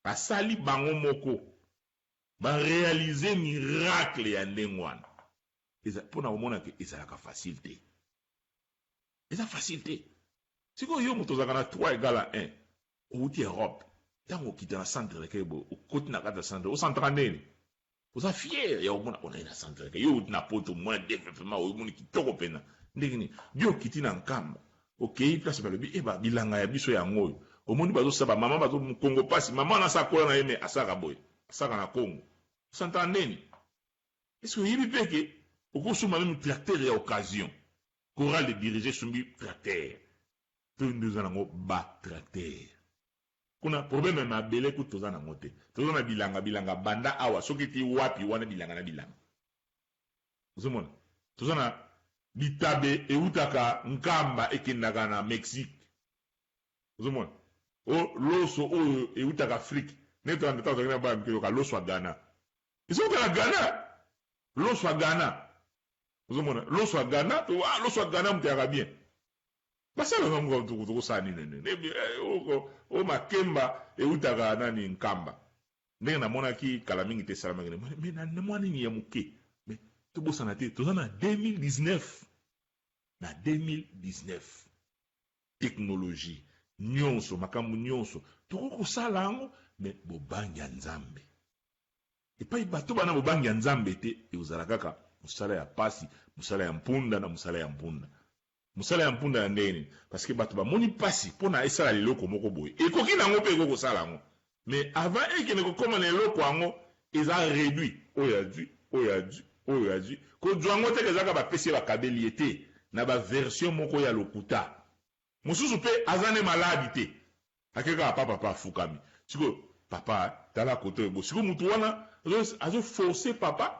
basali bango moko ba realiser miracle ya ndenge wana eza pona komona ke ezalaka facile te eza facile te sikoyo yo moto ozalaka na 3 egal à 1 owuti Europe tango okita na centre d'accueil boye okoti na kati ya centre osantraka ndenge nini Oza fier ya komona onaye na centre d'accueil. Yo outi na poto omona developpement omoni kitoko pena. Ndenge nini? Yo okiti na Nkamba, okeyi place balobi eh ba bilanga ya biso yango oyo. Omoni bazo sala ba mama bazo mukongo pasi. Mama wana asi akola na ye mais asalaka boye. Asalaka na Congo. Osantaka ndenge nini? Est ce que oyebi pe ke okosomba meme tracteur ya occasion? Chorale de diriger esombi tracteur. To nde oza nango ba tracteur. Kuna problème ya mabele kutu toza nango te. Toza na bilanga bilanga banda awa soki ti wapi wana bilanga na bilanga. Ozomona? Toza na bitabe ewutaka Nkamba ekendaka na Mexique. Ozomona? O loso oyo ewutaka Afrique. Ndenge tolanda tango tozalaki na bana mike yoka loso ya Ghana. Ezowuta na Ghana. Loso ya Ghana. Ozomona? Loso ya Ghana, to ah loso ya Ghana moto eyaka bien. Basala yango tokosala nini nini o makemba ewutaka nani nkamba ndenge namonaki kala mingi te esalamaki me na mwa nini ya moke me tobosana te toza na 2019 na 2019 teknologie nyonso makambo nyonso tokoki kosala yango me bobangi ya nzambe epai bato bana bobangi ya nzambe te ekozala kaka mosala ya pasi mosala ya mpunda na mosala ya mpunda Musala ya mpunda ya ndenge nini? Parce que batu bamoni pasi pona esala leloko moko boye. Ekoki nango pe ekoki kosala yango. Mais avant ekende kokoma na eloko yango eza reduit. Oyo azui, oyo azui, oyo azui. Kozua yango te ke eza kaka bapesi ye bakabeli ye te. Na ba version moko ya lokuta. Mosusu pe aza ne malade te. Ake kaka pa papa afukami. Sikoyo papa tala kote oyo bo. Sikoyo mutu wana azo forcer papa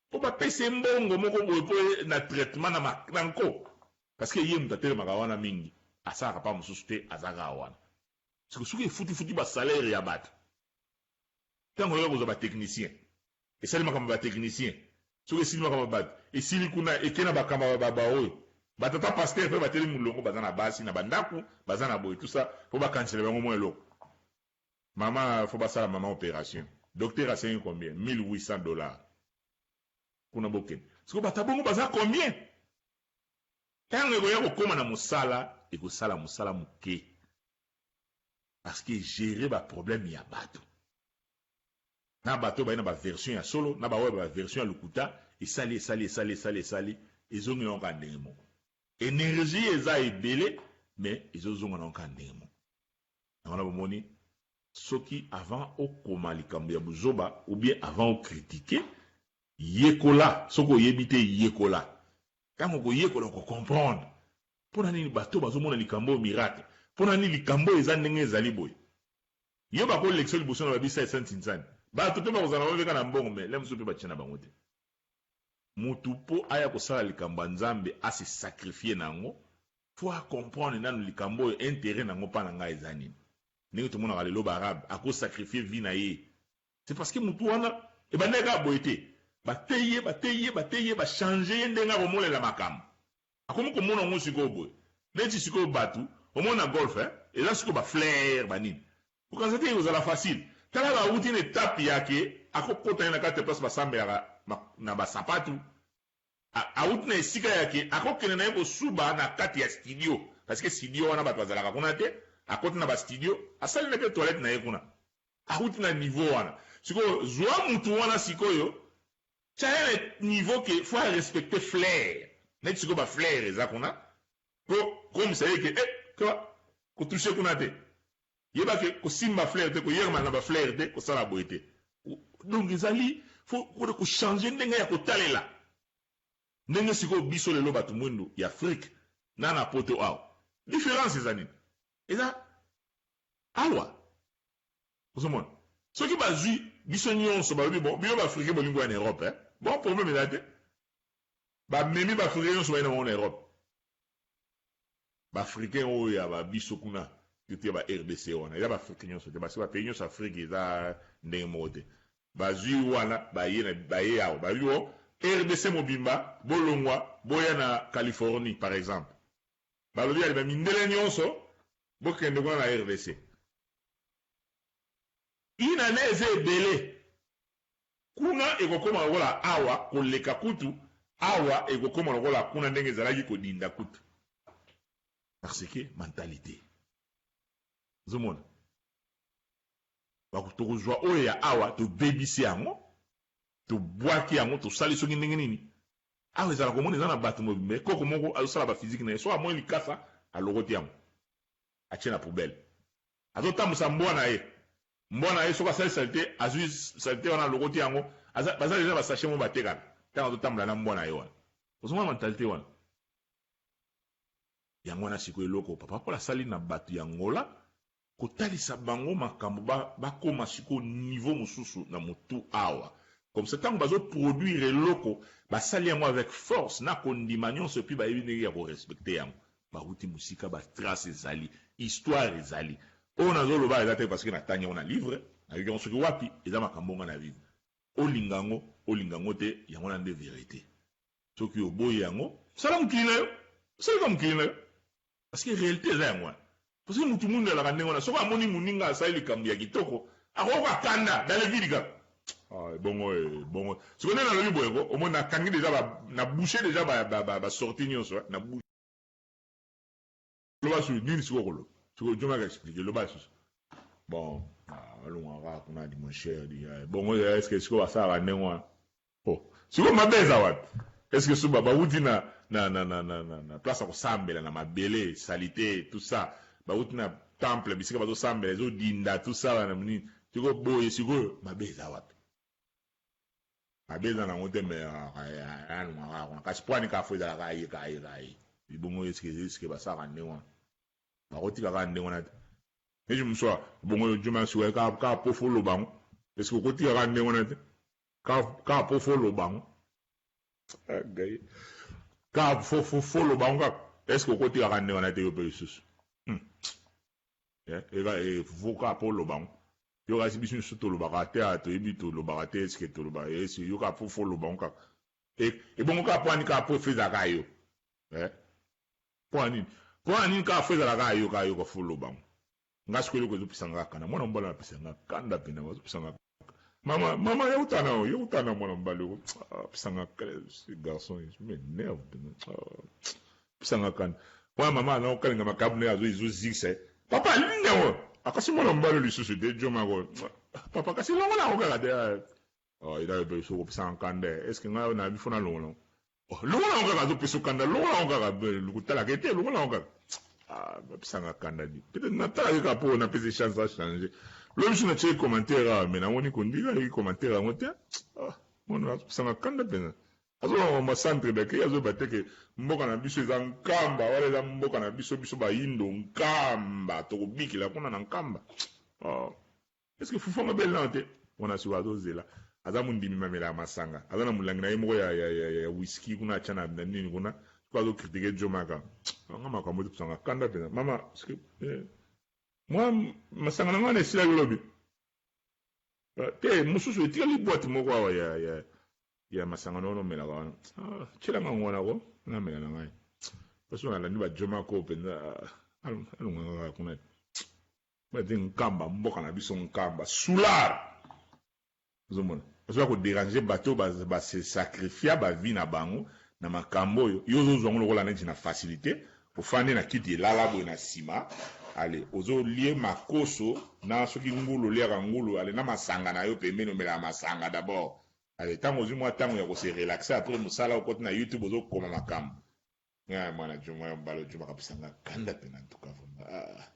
Po ba pesa ye mbongo moko boye po na traitement na na nko parce que ye mutu atelemaka wana mingi asalaka pa mosusu te aza kaka wana siko soki efuti futi ba salaire ya batu tango oyoka kozwa ba technicien esali makambo ya ba technicien. Soki esili makambo ya bato esili kuna eke na bakamba ba ba oyo ba tata pasteur pe batelemi mulongo baza na basi na ba ndaku baza na boye tout ça po bakanisela bango mwa eloko. Mama faut basala mama operation docteur asengi combien 1800 dollars kuna bokende sikoyo bato ya bongo baza combien? Tango ekoya kokoma na mosala ekosala mosala moke parce que gerer ba problème ya bato na bato oyo baye na ba version ya solo na ba oyo ba version ya lokuta esali esali esali esali esali ezongi nango kaka ndenge moko energie eza ebele mais ezozonga nango kaka ndenge moko. Yango wana bomoni soki avant okoma likambo ya buzoba ou bien avant o critiquer yekola soki oyebi te yekola tango okoyekola oko comprendre pona nini bato bazomona likambo oyo miracle pona nini likambo oyo eza ndenge ezali boye yo bakolekisa yo liboso na babisa esa ntinsani bato pe bakozala bango kaka na mbongo mais le mosusu pe batie na bango te mutu po aya kosala likambo ya Nzambe a se sacrifier na yango Faut a comprendre nanu likambo oyo interet nango pa na nga eza nini. Ndenge tomonaka lelo ba arabe ako sacrifier vie na ye c'est parce que mutu wana ebandaki kaka boye te. Bateyi ye bateyi ye bateyi ye ba changer ye ndenge akomonela makambo. Akomi komona yango sikoyo boye. Neti sikoyo batu omoni na golf hein eza sikoyo ba flair ba nini. Kokanisa te ekozala facile. Tala bawuti na etape ya ke akokota ye na kati ya place basambelaka na ba sapatu. Awuti na esika ya ke ako kende na ye kosuba na kati ya studio parce que studio wana batu bazalaka kuna te, akoti na ba studio asali na pe toilette na ye kuna. Awuti na niveau wana. Sikoyo zua mutu wana sikoyo tia ye na niveau ke faut a respecter flair neti sikoyo ba flair eza kuna po komisa ye ke eh keba ko toucher kuna te. Yeba ke kosimba flair te, koyerma na ba flair te, kosala boye te. Donc ezali faut ko changer ndenge ya kotalela. Ndenge sikoyo biso lelo batu mwindu ya Afrique na na poto awa. Difference eza nini? Eza awa. Ozomona? Soki bazui biso nionso balobi bon bino ba africain bolingi koya na Europe eh? Bon problème eza te. Ba memi ba africain nionso baye na bango na Europe. Ba africain oyo ya ba biso kuna surtout ya ba rdc wana eza ba africain nionso te parce que ba pays nionso afrique eza ndenge moko te bazui wana baye na baye awa balobi oh rdc mobimba bolongwa boya na Californie par exemple balobi ale ba mindele nionso bokende kuna na rdc une annee eza ebele Kuna ekokoma lokola awa, koleka kutu, awa ekokoma lokola kuna ndenge ezalaki kodinda kutu. Parce que mentalite. Ozomona? Tokozwa oyo ya awa, tobebisi yango, tobwaki yango, tosali soki ndenge nini. Awa ezala komona eza na bato mobimba, koko moko azosala ba physique na ye, soki amoni likasa, alokoti yango, atie na poubelle. Azotambusa mbwa na ye. Mbwa na ye soki asali salite, azui salite wana alokoti yango, aza, baza dejà ba sachet moko batekaka tango azotambola na mbwa na ye wana. Ozomona mentalite wana? Yango wana sikoyo eloko Papa Paul asali na batu ya Angola, kotalisa bango makambo ba, bakoma sikoyo niveau mosusu na mutu awa. Comme ça tango bazo produire eloko, basali yango avec force na kondima nionso et puis bayebi ndenge ya ko respecter yango. Bawuti musika ba trace ezali histoire ezali oyo nazo loba eza te parce que na tangi yango na livre nayoki yango soki wapi eza makambo nga na vivre olinga yango olinga yango te yango wana nde verite soki oboyi yango sala mokili na yo sala kaka mokili na yo parce que realite eza yango wana parce que mutu mwindu alaka ndenge wana soki amoni muninga asali likambo ya kitoko akoyoka kanda dans le vide kaka ah, bongo eh, bongo sikoyo nde nalobi boye ko omoni nakangi deja ba, na bouche deja ba, ba, ba, ba sortie nyonso eh, na bouche loba susu nini sikoyo koloba sikoyo jomaka explique loba susu bon alongwa kaka kuna di mon cher di eh, bongo eh, est ce que sikoyo basalaka ndenge wana oh sikoyo mabe eza wapi est ce que so bawuti na na na na na na, na place ya kosambela na mabele salite tout ça bawuti na temple bisika bazosambela ezodinda tout ça na nini sikoyo boye sikoyo mabe eza wapi Mabe eza nango te mais alongwa kaka kuna kasi poani kaka fo ezala kaka ye kaka ye kaka ye ebongo eske eske basalaka ndenge wana bakotika kaka ndenge wana te neti mosusu bongo yo juma sikoyo kaka kaka po fo oloba yango eske okotika kaka ndenge wana te kaka po fo oloba yango kaka fo fo fo oloba yango kaka eske okotika kaka ndenge wana te yo mpe lisusu hmm. Eh, eka eh, faut kaka po oloba yango. Yo kasi biso nionso tolobaka te, ah, toyebi tolobaka te, est-ce que tolobaka, est-ce yo kaka po faut oloba yango kaka. Ebongo kaka mpo nini kaka mpo efezaka yo? Eh? Mpo nini? Mpo nini kaka fo ezalaka yo kaka yo ka fo loba ngo? Nga sikoyo eloko ezopesa nga kanda. Mwana mobali apesa nga kanda mpenza, azopesa nga mama mama ya utana oyo, ya utana mwana mobali oyo apesa nga ce garçon m'énerve mpenza. Apesa nga kanda. Mwana mama ana okalinga makabu na ye azo ezozikisa ye. Papa alingi yango. Akasi mwana mobali lisusu te jomako. Papa kasi longola yango kaka te. Oh, ila yo pe soki opesa nga kanda est ce que ngai na bifo nalongola yango? Oh, longola yango kaka azopesa yo kanda, longola yango kaka kotalaka ye te, longola yango kaka. Ah, bapesa nga kanda di. Peut-être natalaki kaka mpo napesi chance a changer. Lobi so natie commentaire awa mais namoni kondika yoki commentaire yango te. Ah, mwana azopesa nga kanda mpenza. Azoloba makambo ya centre d'accueil, azoyeba te ke mboka na biso eza Nkamba, wana eza mboka na biso, biso bayindo Nkamba, tokobikela kuna na Nkamba. Oh. Est ce que fufu yango ebeli nano te? Wana sikoyo azozela. Aza mondimi mamelaka masanga. Aza na molangi na ye moko ya, ya, ya, ya whisky kuna atya na, na nini kuna. Sikoyo azo critiquer Djomaka. Nga makambo ezopesanga kanda mpenza. Mama, est ce que eh, mwa masanga na ngai wana esilaki lobi? Eh, te, mosusu etikali boîte moko awa ya, ya, ya masanga na wana omelaka wana. Ah, tyela nga yango wana ko, namela na ngai. Parce que nalandi ba Djomaka oyo mpenza, ah, alonganga kaka kuna. Bati Nkamba, mboka na biso Nkamba, soulard. Ozomona, bazoya ko deranger bato oyo ba se sacrifia ba vie na bango na makambo oyo yo ozozwa yango lokola neti na facilite. Ofandi na kiti elala boye na sima, ale ozolie makoso na soki ngulu, oliaka ngulu, ale na masanga na yo pembeni, omelaka masanga d'abord, ale tango ozwi mwa tango ya ko se relaxer après mosala, okoti na YouTube ozokoma makambo. Nga mwana Djuma ya mobali Djuma kapesa nga kanda pena en tout cas vraiment. Ah.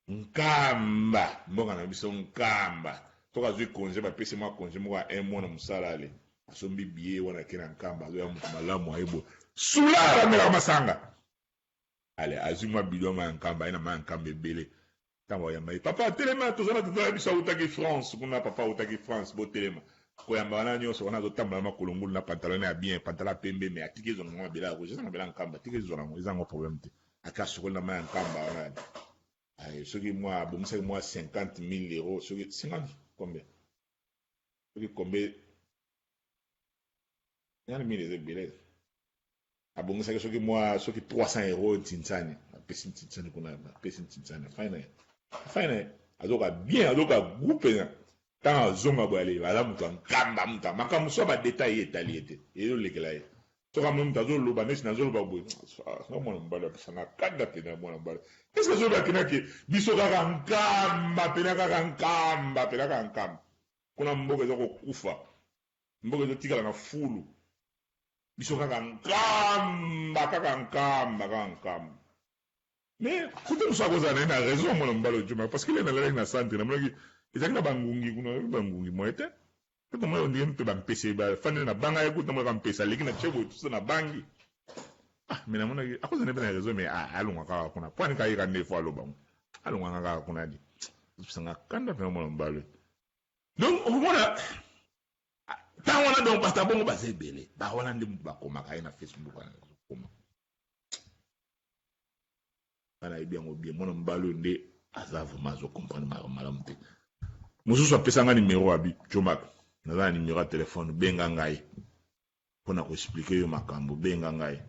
Nkamba, mboka na biso Nkamba. Soki azwi congé bapesi mwa congé moko ya un mois na mosala ale asombi billet wana ake na Nkamba azoya moto malamu aye boye. Soulard amelaka masanga. Ale azwi mwa bidon ya Nkamba aye na mai ya Nkamba ebele. Ntango ayamba ye papa telema toza na tata na biso awutaki France kuna papa awutaki France botelema koyamba wana nyonso wana azotambola na makolo ngulu na pantalon ya bien pantalon ya pembe mais atiki ezwa nango mabele ya rouge eza mabele ya Nkamba atiki ezwa nango eza yango problème te ake asokoli na mai ya Nkamba wana aye soki mwa abongisaki mwa 50 000 euros soki 50 combien soki combien 50 000 eza ebele Abongisaki soki mwa soki 300 euros ntinsani apesi ntinsani kuna apesi ntinsani afai na ye afai na ye azoka bien azoka gout mpenza ntango azonga boye aleki aza moto ya nkamba moto ya makambo mosusu ya badetail ye etali ye te ezolekela ye soki amoni moto azoloba neti nazoloba boye nga mwana mobali apesanga kanda mpenza mwana mobali eske azoloba kena ke biso kaka nkamba mpena kaka nkamba mpena kaka nkamba kuna mboka eza kokufa mboka ezotikala na fulu biso kaka nkamba kaka nkamba kaka nkamba mais kote mosusu akozala na ye na raison mwana mobali ojuma parce que le nalalaki na centre namonaki ezalaki na bangungi kuna bangungi moye te mpe namoni ondire mpe bampese bafandi na banga ye kutu namonaka mpese aleki na tie boye tusa na bangi ah mais namonaki akozala mpe na raison mais ah, alongwa kaka kuna po anika ayeka nde fo aloba ngo alongwaka kaka kuna di ezopesanga kanda mpe mwana mobali donc okomona ntango wana donc bato ya bongo baza ebele bawana nde moto bakomaka ye na facebook wana azokoma nga nayebi yango bien mwana mobali oyo nde aza vraiment azocomprendre makambo malamu te mosusu apesa nga nimero abi jomak naza na nimero ya telefone benga ngai mpo na koexplike yo makambo benga ngai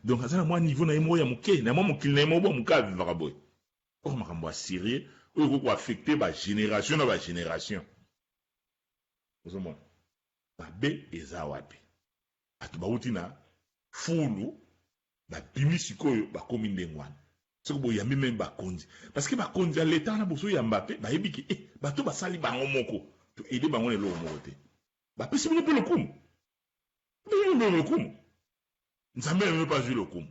donc aza na mwa niveau na ye moko ya moke na mwa mokili na ye moko bwa moke avivaka boye Or makambo ya serieux oyo ekoki ko affecter ba generation na ba generation. Ozomona mabe eza wapi? Bato bawuti na fulu babimi sikoyo bakomi ndenge wana. Soki boyambi meme bakonzi parce que bakonzi ya l'etat wana bozoyamba pe bayebi ke eh bato basali bango moko to aider bango na eloko moko te. Bapesi bino pe lokumu. Bino pe lokumu. Nzambe na bino pe azwi lokumu.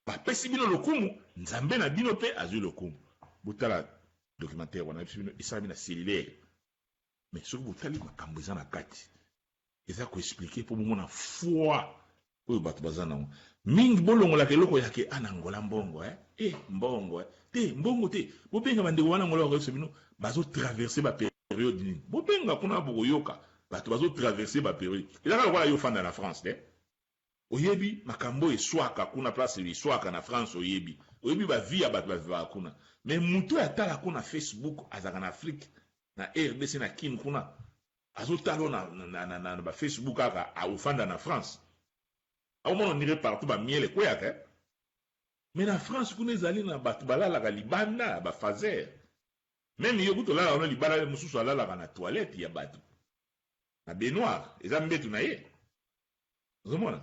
Bapesi bino lokumu, Nzambe na bino pe azui lokumu. Botala documentaire wana nayebisi bino esalami na cellulaire mais soki botali makambo eza na kati eza ko expliquer po bomona foi oyo bato baza nango mingi. Bolongolaka eloko ya ke ah na Angola mbongo eh eh mbongo eh te mbongo te. Bobenga bandeko wana Angola bakoyebisa bino bazo traverser ba periode nini. Bobenga kuna bokoyoka bato bazo traverser ba periode. Eza kaka lokola yo ofanda na France te. Oyebi makambo oyo eswaka kuna place eswaka na France oyebi oyebi ba vie ya batu ba vivaka kuna mais mutu oyo atalaka yo na Facebook azalaka na Afrique na rdc na kin kuna Azotala yo na, na, na, na, na ba Facebook kaka, ofanda na France. Akomona on dirait partout ba miel ekweyaka. Eh? Mais na France kuna ezali na bato balalaka libanda, ba fazer. Meme yo kutu olalaka na libanda, mosusu alalaka na toilette ya bato. Na baignoire, eza mbetu na ye. Ozomona?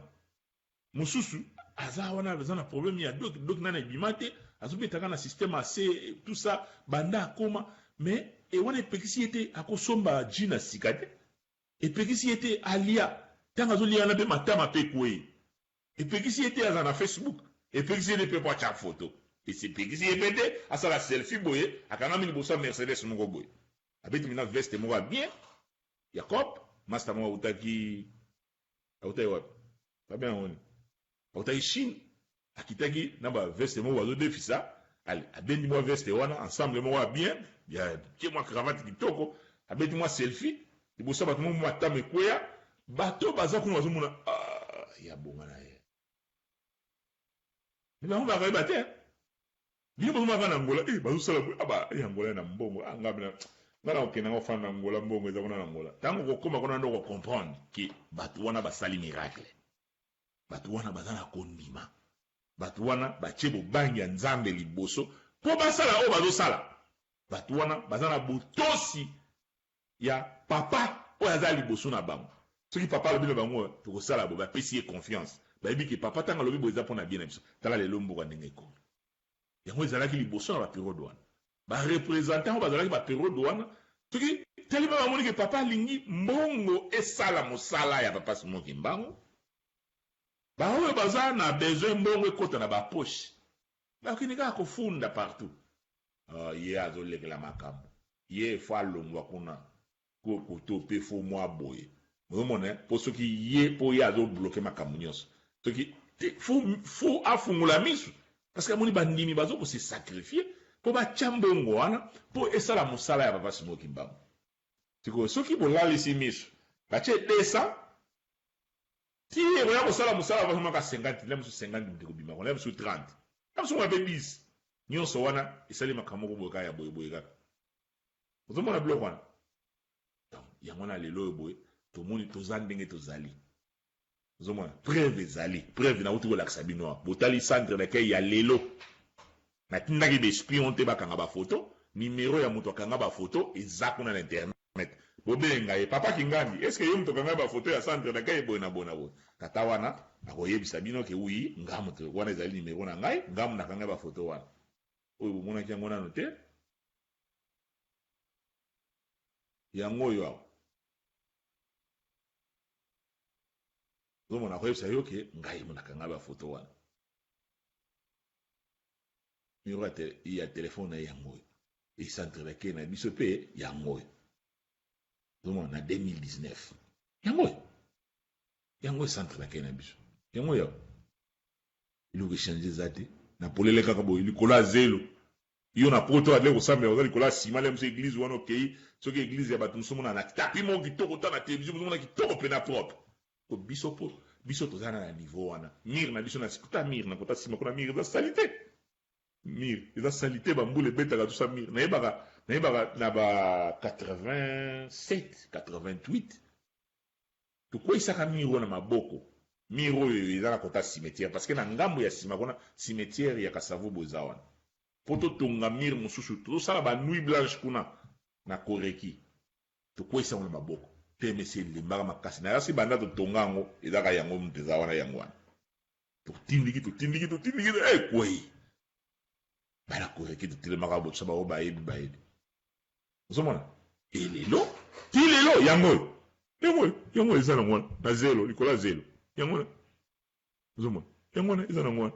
Mosusu aza wana aza na problème ya doc, doc nani ebima te, azobetaka na système AC tout ça banda akoma mais e wana epekisi ye te akosomba jean na sika te. Epekisi ye te alia ntango azolia wana mpe matama mpe ekwei. Epekisi ye te aza na Facebook, epekisi ye te mpe po atya photo. Epekisi ye mpe te asala selfie boye akangami liboso ya Mercedes moko boye. Abeti mina veste moko ya bien ya cop, master moko awutaki awutaki wapi? Babenga yango nini? Awutaki Chine, akitaki na ba veste moko bazodefisa, ale abendi mwa veste wana ensemble moko ya bien, ya tie mwa cravate kitoko, abeti mwa selfie liboso ya bato moko matama ekweya, bato baza kuna bazomona ah, ya bonga na ye. Mais bango bakayeba te. Bino bozomona kaka na Angola, eh bazosala boye, ah ba eh Angola na mbongo, ah nga na nga na kokende nga kofanda na Angola, mbongo eza kuna na Angola. Tango okokoma kuna nde oko comprendre que bato wana basali miracle. Bato wana baza na kondima. Bato wana batie bobangi ya Nzambe liboso po basala oyo bazosala. Bato wana baza na botosi ya papa oyo aza liboso na bango. Soki papa alobi na bango tokosala boye, bapesi ye confiance. Bayebi que papa tango alobi boye eza pona bien na biso. Tala lelo mboka ndenge ekomi. Yango ezalaki liboso na ba periode wana. Ba representants oyo bazalaki ba periode wana, soki tellement bamoni ke papa alingi mbongo esala mosala ya papa Simon Kimbangu, ba oyo baza na besoin mbongo ekota na ba poche, bakende kaka kofunda partout. Oh, ye azolekela makambo. Ye faut alongwa kuna. Ko koto pe faut mwa boye. Ozomona eh? Po soki ye po ye azo bloquer makambo nyonso. Soki te faut faut afungola misu parce que amoni bandimi bazo ko se sacrifier po batia mbongo wana po esala mosala ya papa Simon Kimbangu. Sikoyo soki bolalisi misu batie 200 ti ekoya kosala mosala papa maka 50 la mosusu 50 moto ekobima kuna la mosusu 30 la mosusu mpe 10 nyonso wana esali makambo moko boye kaka ya boye boye kaka. Ozomona biloko wana? Donc yango wana lelo oyo boye tomoni toza ndenge tozali. Ozomona preuve ezali, preuve nauti kolakisa bino awa. Botali centre d'accueil ya lelo. Natindaki ba espion te bakanga ba photo, numero ya moto akanga ba photo eza kuna na internet. Bobenga ye, papa Kingandi, est-ce que yo moto okanga ba photo ya centre d'accueil boye na boye na boye? Tata wana akoyebisa bino ke oui, nga moto wana ezali numero na ngai, nga moto nakanga ba photo wana. Oyo bomonaki yango nano te. Yango oyo awa. Ozomona akoyebisa yo ke ngai mo nakanga ba photo wana. Numero ya, te, ya telefone na ye yango oyo. E centre d'accueil na biso pe yango oyo. Ozomona na 2019. Yango oyo. Yango oyo centre d'accueil na biso. Yango oyo. Eloko echange eza te. Na polele kaka boye likolo ya zelo. Yo na poto ale kosambela oza likolo ya ciment le mosusu eglise wana okeyi soki eglise ya bato mosusu omona na tapis moko kitoko ota na television ozomona kitoko pena propre. Po biso po biso toza na niveau wana mur na biso na kuta mur na kota sima kuna mur eza salite. Mur eza salite ba mbula ebetaka tout ça mur nayebaka nayebaka na ba 87 88 Tokweyisaka mur oyo na maboko. Mur oyo eza na kota cimetière parce que na ngambo ya sima kuna cimetière ya Kasavubu eza wana. Po totonga mur mosusu tozosala ba nuit blanche kuna na Koreki. Tokweyisa yango na maboko. TMC elembaka makasi. Nayasi banda totonga yango eza kaka yango mutu eza wana yango wana. Totindiki totindiki totindiki eh ekweyi. Bana Koreki totelemaka botosa bango bayebi bayebi. Ozomona? E lelo, ti lelo yango oyo. Yango oyo, yango oyo eza nango wana na zelo, likolo ya zelo. Yango wana. Ozomona? Yango wana eza nango wana.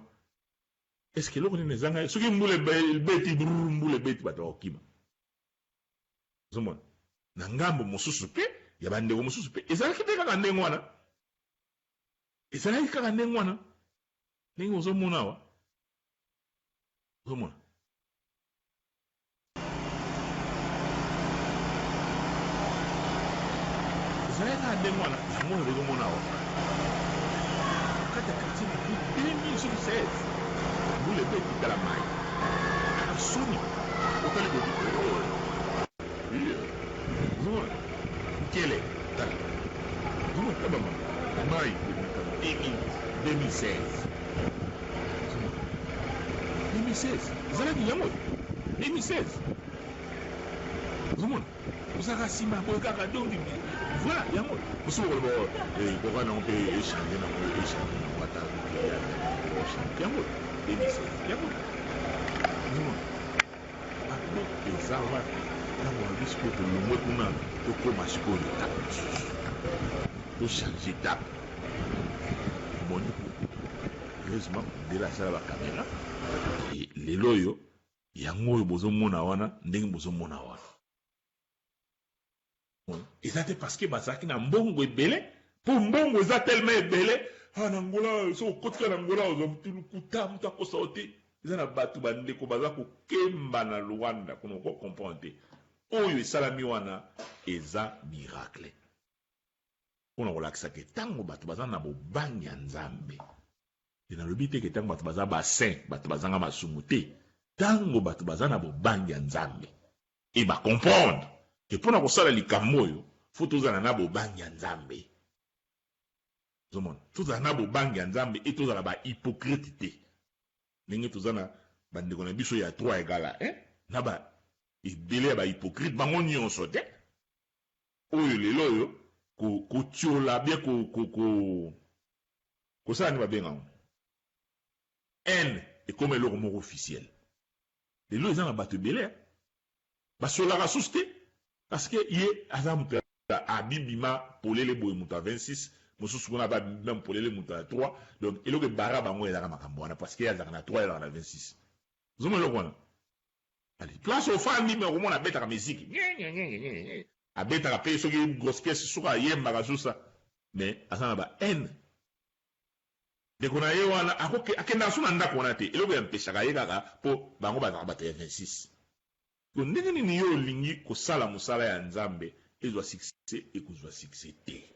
Est-ce que eloko nini ezanga ye? Soki mbula ebeti, brrr, mbula ebeti bato bakokima. Ozomona? Na ngambo mosusu pe, ya bandeko mosusu pe, ezalaki pe kaka ndenge wana. Ezalaki kaka ndenge wana. Ndenge ozomona awa. Ozomona? Ezalaki kaka ndenge wana, yango oyo bozomona awa na kati ya quartier na 2016 mbula ebeti tala mayi na soni otali bobi ozomona nkele. 2016 ezalaki yango 2016. Ozomona ozalaka nsima boye kaka, donc voilà yango mosusu okoloba ekoka nango mpe echange nango, echange nango ata yango 2016 yango. Ozomona mabe eza wapi? Ntango babi sikoyo tolongwe kuna, tokóma sikoyo etape mosusu, tochange etape. Omoni, heureusement ndele asala bakamera lelo oyo, yango oyo bozomona wana, ndenge bozomona wana eza te parce que bazalaki na mbongo ebele, mpo mbongo eza tellement ebele awa na Angola. So okotika na Angola, ozwa lukuta, moto akosa yo te. Eza na bato, bandeko baza kokemba na Luanda kuna, oko comprendre te. Oyo esalami wana eza miracle mpona kolakisa ke ntango bato baza na bobangi ya Nzambe. E nalobi te ke ntango bato baza basaint, bato bazanga masumu te. Ntango bato baza na bobangi ya Nzambe e bacomprendre ke mpona kosala likambo oyo, fo tozala na bobangi ya Nzambe. Ozomona, tozala na bobangi ya Nzambe e tozala bahypocrite te, ndenge toza na bandeko na biso ya 3 égale 1 na ba ebele ya bahypocrite, bango nyonso te. Oyo lelo oyo kotiola bien, kosala nini, babengango haine, ekoma eloko moko officiel. Lelo eza na bato ebele basolaka susu te parce que ye aza moto abibima polele boye, moto ya 26, mosusu kuna babima polele, moto ya 3. Donc eloko ebara bango ezalaka makambo wana, parce que ye azalaka na 3, ezalaka na 26. Ozomona eloko wana, allez, place ofandi me okomona abetaka miziki, abetaka mpe soki grosse caisse, soki ayembaka susa, mais aza na ba haine. Ndeko na ye wana akendaka so na ndako wana te. Eloko ya mpesaka ye kaka mpo bango bazalaka bato ya 26. To ndenge nini yo olingi kosala mosala ya Nzambe ezwa succès? Ekozwa succès te.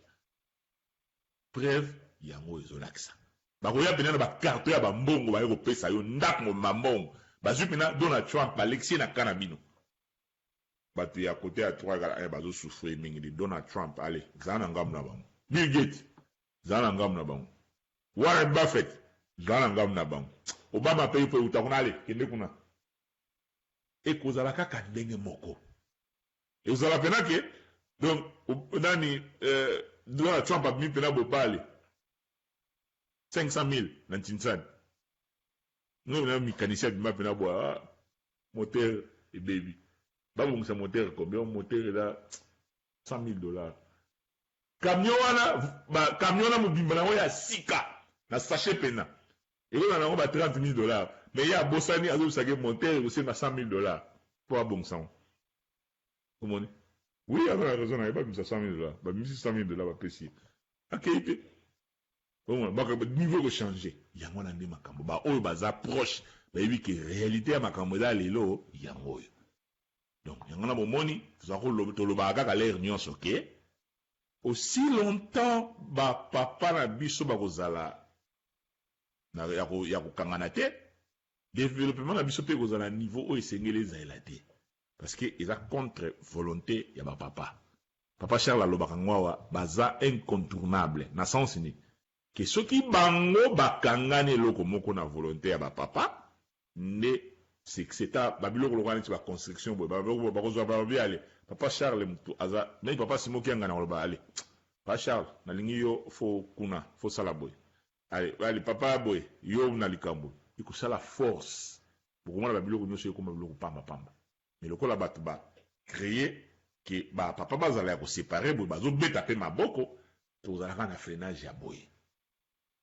Preuve yango ezolakisa, bakoya mpena na bacarton ya bambongo, baye kopesa yo ndako mobimba mbongo. Bazwi mpena Donald Trump, balekisi ye na ka na bino. Bato ya kote ya 3 kala bazosouffrir mingi de Donald Trump. Ale zala na ngambo na bango. Bill Gates, zala na ngambo na bango. Warren Buffett, zala na ngambo na bango. Obama mpe mpe uta kuna, ale kende kuna. Ekozala kaka ndenge moko, ekozala mpena ke donc nani, Donald Trump abimi mpena bobale 500 000 na ntinsani ngo na mécanicien abima mpena bwa, ah, moteur ebebi, babongisa moteur. Combien moteur eza? 100 000 $. Camion wana, ba camion wana mobimba nango ya sika na sachet pena ekozala nango ba 30 000 $, mais ye abosani, azobisaka moteur ekosenga 100 000 $ mpo abongisa ngo. Omoni, oui, aza na raison na ye. Babimisa 100 000 $, babimisi 100 000 $, bapesi ye, akei mpe. Omona niveau ekochange. Yango wana nde makambo baoyo baza proche bayebi ke réalité ya makambo eza lelo yango oyo. Donc yango wana bomoni tolobaka kaka l'heure nyonso ke aussi longtemps bapapa na biso bakozala ya kokangana te, développement na biso mpe ekozala na niveau oyo esengeli ezalela te, parce que eza contre volonté ya bapapa. Papa Charles alobaka ngo awa, baza incontournable na sens nini? Ke soki bango bakangani eloko moko na volonté ya bapapa nde succès. Ta babiloko lokola neti baconstruction boye, bakozwa balobi: "Ale papa Charles, motu aza neti papa Simoki yanga na koloba, ale papa Charles, nalingi yo fo kuna fo sala boye, ale, ale papa boye, yo na likambo." Ekosala force, bokomona babiloko nyonso ekoma biloko pamba pamba. Mais lokola bato bacréer ke bapapa bazala ya koséparer boye, bazobeta mpe maboko, tozalaka na freinage ya boye,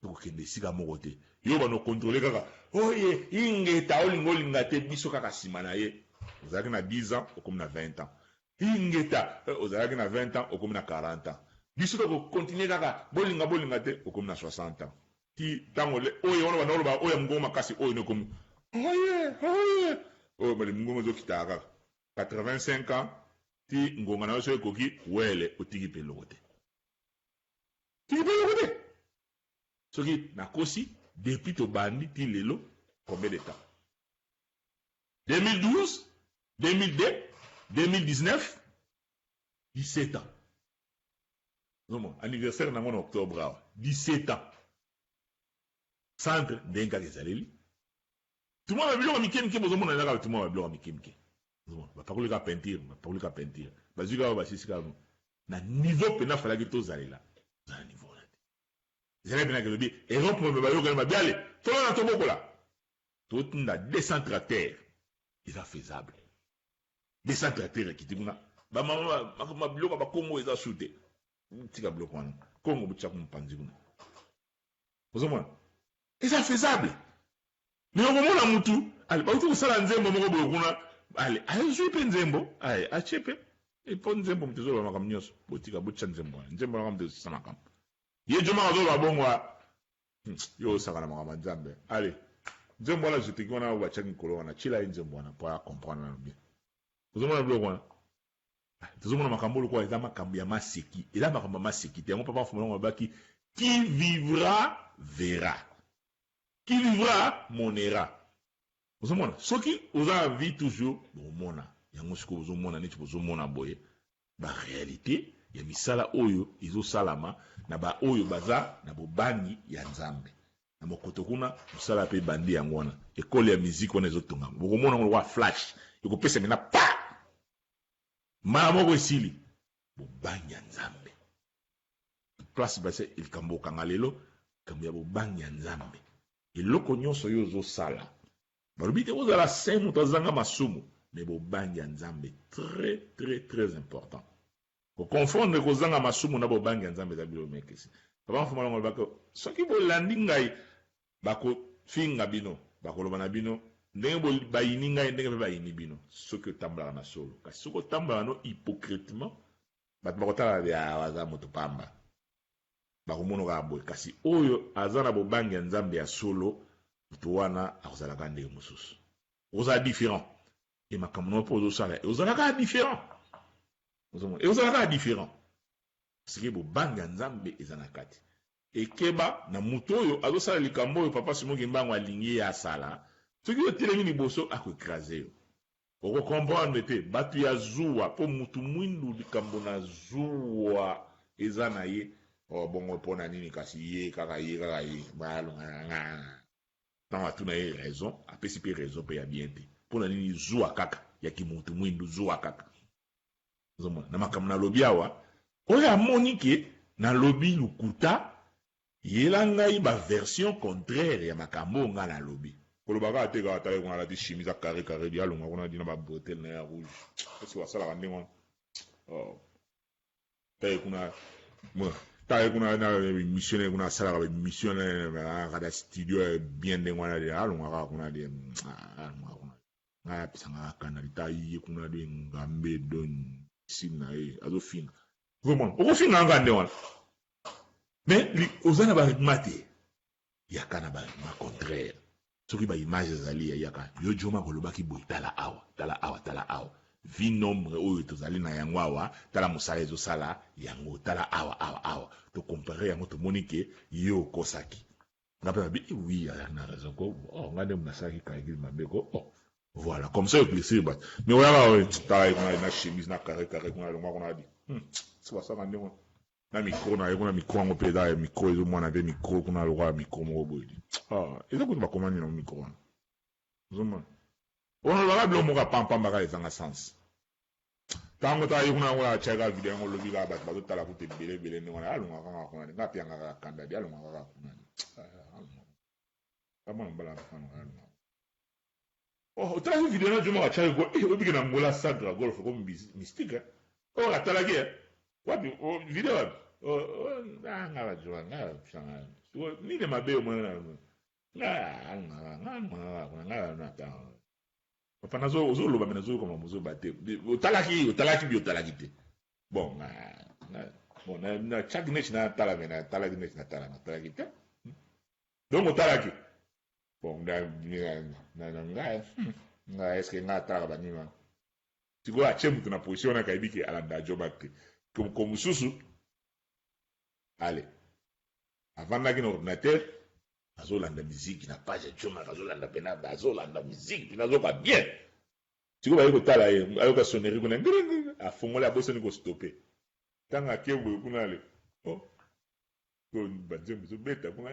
tokokende esika moko te. Yo bano contrôle kaka oye ingeta, olinga olinga te, biso kaka nsima na ye. Ozalaki na 10 ans, okomi na 20 ans, ingeta. Ozalaki na 20 ans, okomi na 40 ans, biso tokokontinue kaka, bolinga bolinga te, okomi na 60 ans. Ti ntango oyo wana banda oloba oyo ya mongongo makasi, oyo nekomi oye oye oyo bali mongongo ezokitaka kaka 85 ans, ti ngonga na yo so ekoki, wele otiki mpe eloko te, tiki mpe eloko te. Soki nakosi, depuis tobandi ti lelo, combien de temps? 2012, 2002, 2019, 17 ans. Ozomona anniversaire nango na octobre awa, 17 ans. Centre ndenge kaka ezaleli. Tumwa ba biloko mike mike bozomona ezaka tumwa ba biloko mike mike. Bapakoli kaka peinture, bapakoli kaka peinture. Bazwi kaka basisi kaka na niveau pena falaki tozalela. Tozala niveau wana te. Ezalaki pena kelobi Europe mobimba bayokani babi ale tolona tobokola. Totinda 200 tracteurs eza faisable. 200 tracteurs ekiti kuna. Ba mama ba biloko ya ba Kongo eza su te. Tika biloko wana. Kongo botia ku mopanzi kuna. Ozomona? Eza faisable. Mais okomona mutu ale bauti kosala nzembo moko boye kuna ale azwi mpe nzembo aye atie mpe mpo nzembo moto ezoloba makambo nyonso botika botya nzembo wana nzembo wana moto ezosisa makambo ye jomaka azoloba bongo yo osaka na makambo ya nzambe ale nzembo wana jeteki wana batiaki nkolo wana tyela ye nzembo wana mpo acomprendre nano bien ozomona biloko wana tozomona makambo lokola eza makambo ya maseki eza makambo ya maseki te yango papa mfumu alobaki qui vivra verra Qui vivra monera. Ozomona soki oza na vie toujours bokomona yango sikoyo bozomona neti bozomona boye ba realite ya misala oyo ezosalama na ba oyo baza na bobangi ya Nzambe. Na mokoto kuna mosala pe ebandi yango wana ecole ya musique wana ezotongama bokomona yango lokola flash ekopesa mena pa mbala moko esili bobangi ya Nzambe. Place base likambo okanga lelo likambo ya bobangi ya Nzambe. Eloko nyonso yo ozosala balobi te ozala saint moto azanga masumu mais bobangi ya Nzambe très très très important. Ko confondre kozanga masumu na bobangi ya Nzambe eza biloko mekesi. Papa Mfuma Longo alobaki soki bolandi ngai bakofinga bino bakoloba na bino ndenge bayini ngai ndenge mpe bayini bino soki otambolaka na solo kasi soki otambolaka no hypocritement Bato bakotala babi ah aza moto pamba. Bakomono kaka boye. Kasi oyo aza na bobangi ya Nzambe ya solo, moto wana akozala kaka ndenge mosusu. Okozala different. E makambo na yo mpe ozosala, ekozala kaka different. Ozomona, ekozala kaka different. Parce que bobangi ya Nzambe eza na kati. Ekeba na moto oyo azosala likambo oyo Papa Simon Kimbangu alingi ye asala. Soki otelemi liboso, ako ecraser yo. Oko comprendre te batu ya zuwa po mutu mwindu likambo na zuwa eza na ye oh bongo pona nini kasi ye kaka ye kaka ye balonga nga tango atuna ye raison apesi pe raison pe ya bien te pona nini zuwa kaka ya kimutu mwindu zuwa kaka ozomona na makambo nalobi awa oyo amoni ke nalobi lokuta Yela ngai ba version contraire ya makambo oyo ngai nalobi. Koloba kaka te kaka tala ye kuna alati chemise ya carre carre di alongwa kuna di na ba bretelles na ye ya rouge. Est-ce que basalaka ndenge wana? Oh. Tala ye kuna tala ye kuna na emission na ye kuna asalaka ba emission na ye na studio ya bien ndenge wana di alongwa kaka kuna di alongwa kuna. Ngai apesa ngai kanda di tala ye kuna di ngambe don sine na ye azofinga. Vraiment okofinga nga nde wana. Mais oza na ba argument te. Yaka na ba argument contraire. Soki ba image ezali ya yaka yo Djoma kolobaki boye tala awa, tala awa, tala awa. Vi nombre oyo tozali na yango awa, tala mosala ezosala yango, tala awa awa awa. To comparer yango tomoni ke yo okosaki. Nga pe nabi eh oui azalaki na raison ko oh nga nde nasalaki calcul mabe ko oh voilà comme ça éclaircir bato mais oyaka oyo tala ye kuna na chemise na carré carré kuna longwa kuna adi si basaka ndenge wana na micro na ye kuna micro yango mpe eza ya micro ezomwana mpe micro kuna lokola micro moko boye ah eza kutu bakoma nini na micro wana ozomona olobaka biloko moko ya pampamba kaka ezanga sens Tango ta ye kuna yango atiaka video yango lobi kaka bato bazotala kutu ebele ebele ndenge wana alongwa kaka kuna nga mpe yanga kaka kanda di alongwa kaka kuna amwana mbala alongwa oh otalaki video na joma atiaki ko eh obike na Angola centre golf comme mystique hein oh atalaki eh wapi oh, video wapi oh, oh nga ba joma nga sanga nini mabe omona na nga nga nga nga nga nga nga Papa nazo ozo loba mais nazo yoka makambo ozo loba te. Otalaki otalaki bi otalaki te. Bon na na bon na na chaki neti na tala mais na talaki neti na tala na talaki te. Donc otalaki. Bon na na na na nga nga est-ce que nga atalaka ba nini wana. Sikoyo atie moto na position wana kayebi ke alanda Joba te. Ko mosusu ale avandaki na ordinateur azolanda miziki na page ya Djomack azolanda pena azolanda miziki pena azoka bien sikoyo baye kotala ye ayoka sonnerie kuna ngiringiri afongoli abosani kostope ntango ake boye kuna ale oh banzembo ezobeta kuna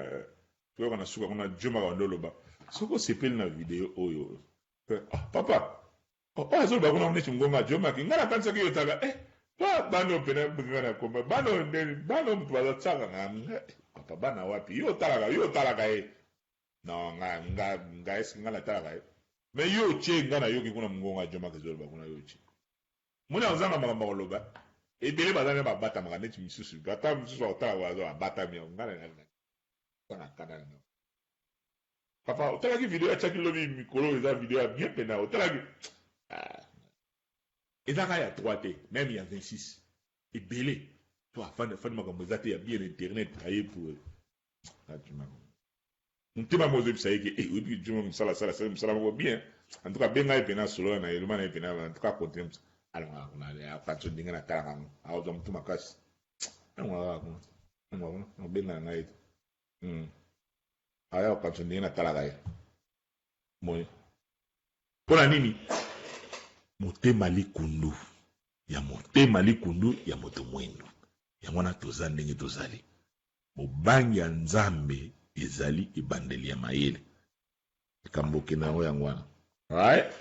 toyoka na suka kuna Djomack bando oloba. Soki osepeli na video oyo, ah, papa, oh, oyo azoloba kuna neti ngonga jomaki, ngai nakanisaki yo otaka, eh, pa bana oyo pena ngai na komba, bana oyo nde, bana oyo moto bazotiaka nga, nga, papa, bana wapi? Yo otalaka, yo otalaka ye. Non, nga, nga, nga, eske nga natalaka ye? Mais yo otie, nga nayoki kuna mongongo ya jomaki ezoloba kuna, yo otie. Moni akozanga makambo ya koloba, ebele baza nde babatamaka neti misusu, ata misusu akotala baza babatami yango, nga na na kanda na papa, otalaki video atiaki lobi mikolo eza video ya bien pena, otalaki ah. Eza kaka ya 3 te, meme ya 26 ebele to afandi afandi makambo eza te ya bien internet aye pour motema moko ezoyebisa ye ke eh, oyebi juma mosala asala asali mosala moko bien en tout cas benga ye pena solola na ye loba na ye pena en tout cas continue mosala alongaka kuna akanisi ndenge natalaka yango akozwa motu makasi alongaka kaka kuna alongaka kuna obenga na ngai ye te aya kokanisa ndenge natalaka ye moni mpo na nini motema likundu ya motema likundu ya moto mwindu yango wana toza ndenge tozali. Bobangi ya Nzambe ezali ebandeli ya mayele. Likambo okende yango yango wana. Right?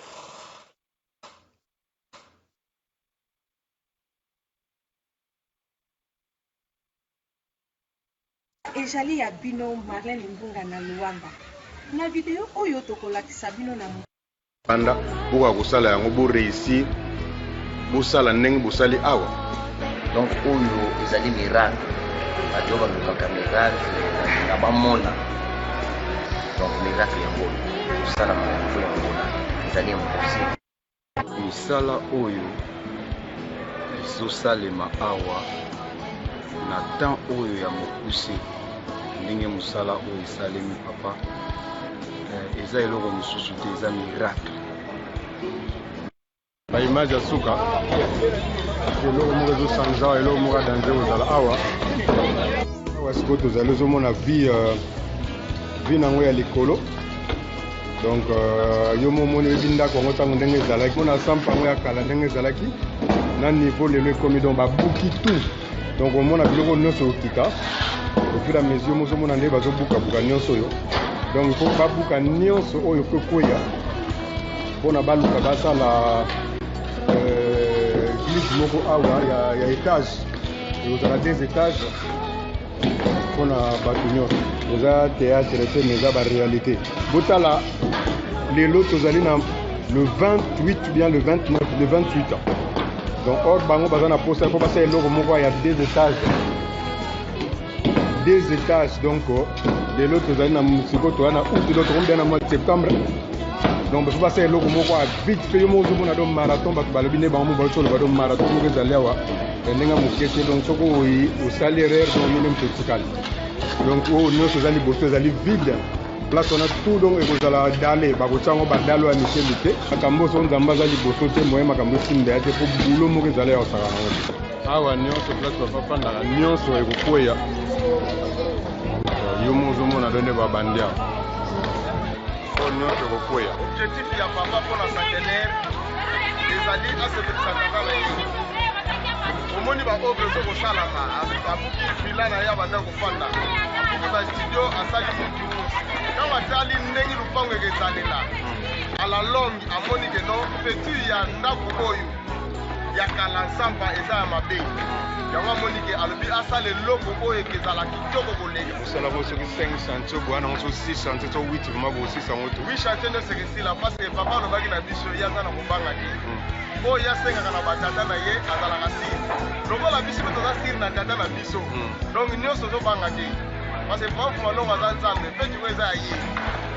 Ejali ya bino Marlène Mbunga na Luanda. Na video oyo tokolakisa bino na. Banda bokoka kosala yango bo reussir bosala ndenge bosali awa. Donc oyo ezali miracle, bato oyo balukaka miracle balinga bamona donc miracle yango oyo kosalama na niveau ya Angola ezali impossible. Misala oyo ezosalema awa na temps oyo ya mokuse ndenge mosala oyo esalemi papa eh, eza eloko mosusu te eza miracle. Ba image ya suka eloko moko ezosangisa awa eloko moko ya danger kozala awa awa sikoyo tozali ozomona vie euh, vie nango ya likolo donc euh, yo momoni oyebi ndako yango ntango ndenge ezalaki mona sampa yango ya kala ndenge ezalaki na niveau lelo ekomi donc babuki tout donc omona biloko nyonso okita au fur et à mesure mozomona nde bazobukabuka nyonso oyo donc il faut babuka nyonso oyo kokweya mpona baluka basala euh, église moko awa ya, ya étage ekozala deux étages mpona bato nyonso eza théâtre te mais eza baréalité botala lelo tozali na le 28 ou bien le 29 le 28 ans donc or bango baza na posa mpo basala eloko moko ya deux étages deux étages donc oh, lelo tozali na sikoyo toza na août donc tokomi na mois de septembre donc bafo basala eloko moko ya vite mpe yo moko ozomona do marathon bato balobi nde bango mo bazoloba do marathon moko ezali awa ya ndenge ya moke te donc soki osali erreur donc yo nde moto otikali donc oyo nyonso eza liboso ezali vide place wana tout donc ekozala dale bakotia yango badalo ya mike mike makambo soki nzambe aza liboso te moye makambo esimba ya te mpo bulo moko ezali ya kosaka nango te awa nyonso place bafafandaka nyonso ekokweya yo mo ozomona do nde babandi awa oyo nyonso ekokweya Objectif ya papa mpo na centenaire ezali asepelisa tata na ye. Omoni ba oeuvre ezo kosalama, abuki villa na ye abanda kofanda, abuki ba studio, asali mutu. Ntango atali ndenge lupango ekezalela à la longue, amoni ke non, futur ya ndako oyo ya kala nsampa eza ya mabe. Yango amoni ke alobi asala eloko oyo ekezala kitoko koleka. Bosala ngo soki 5 chantier boya nango so 6 chantier so 8 vraiment bosisa yango te. 8 chantier nde sekesila parce que papa alobaki na biso ye aza na kobanga te. Oyo ye asengaka na batata na ye azalaka sire. Lokola biso mpe toza sire na tata na biso. Donc nyonso ozobanga te. Parce que Papa Malongo aza Nzambe mpe tiko eza ya ye.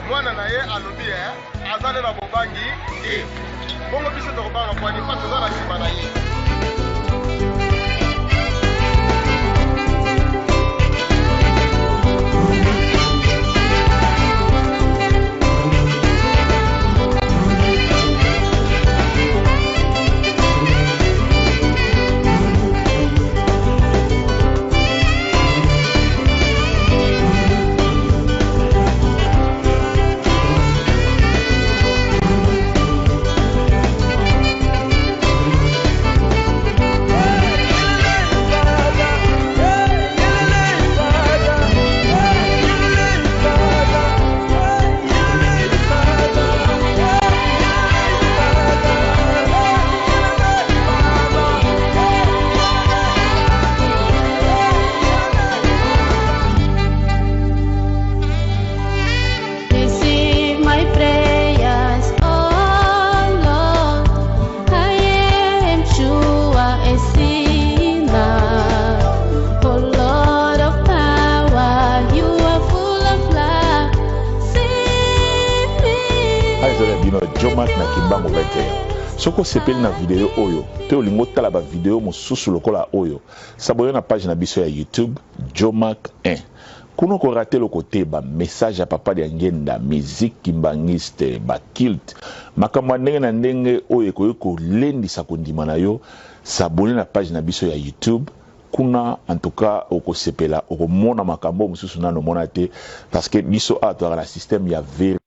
Mwana na ye alobi eh, aza nde na bobangi te. Bongo biso tokobanga mpo nini? Parce toza na nsima na ye. Jomack na Kimbangu 21. Soki osepeli na video oyo pe olingi otala ba video mosusu lokola oyo, s'abonner na page na biso ya YouTube Jomack 1. Kuna oko rater eloko te, ba messages ya Papa Diangienda, musique kimbanguiste, ba cultes, makambo ya ndenge na ndenge oyo ekoki kolendisa kondima na yo. S'abonner na page na biso ya YouTube kuna en tout cas okosepela, okomona makambo oyo mosusu nanu omona te parce que biso awa tozalaka na système ya verite.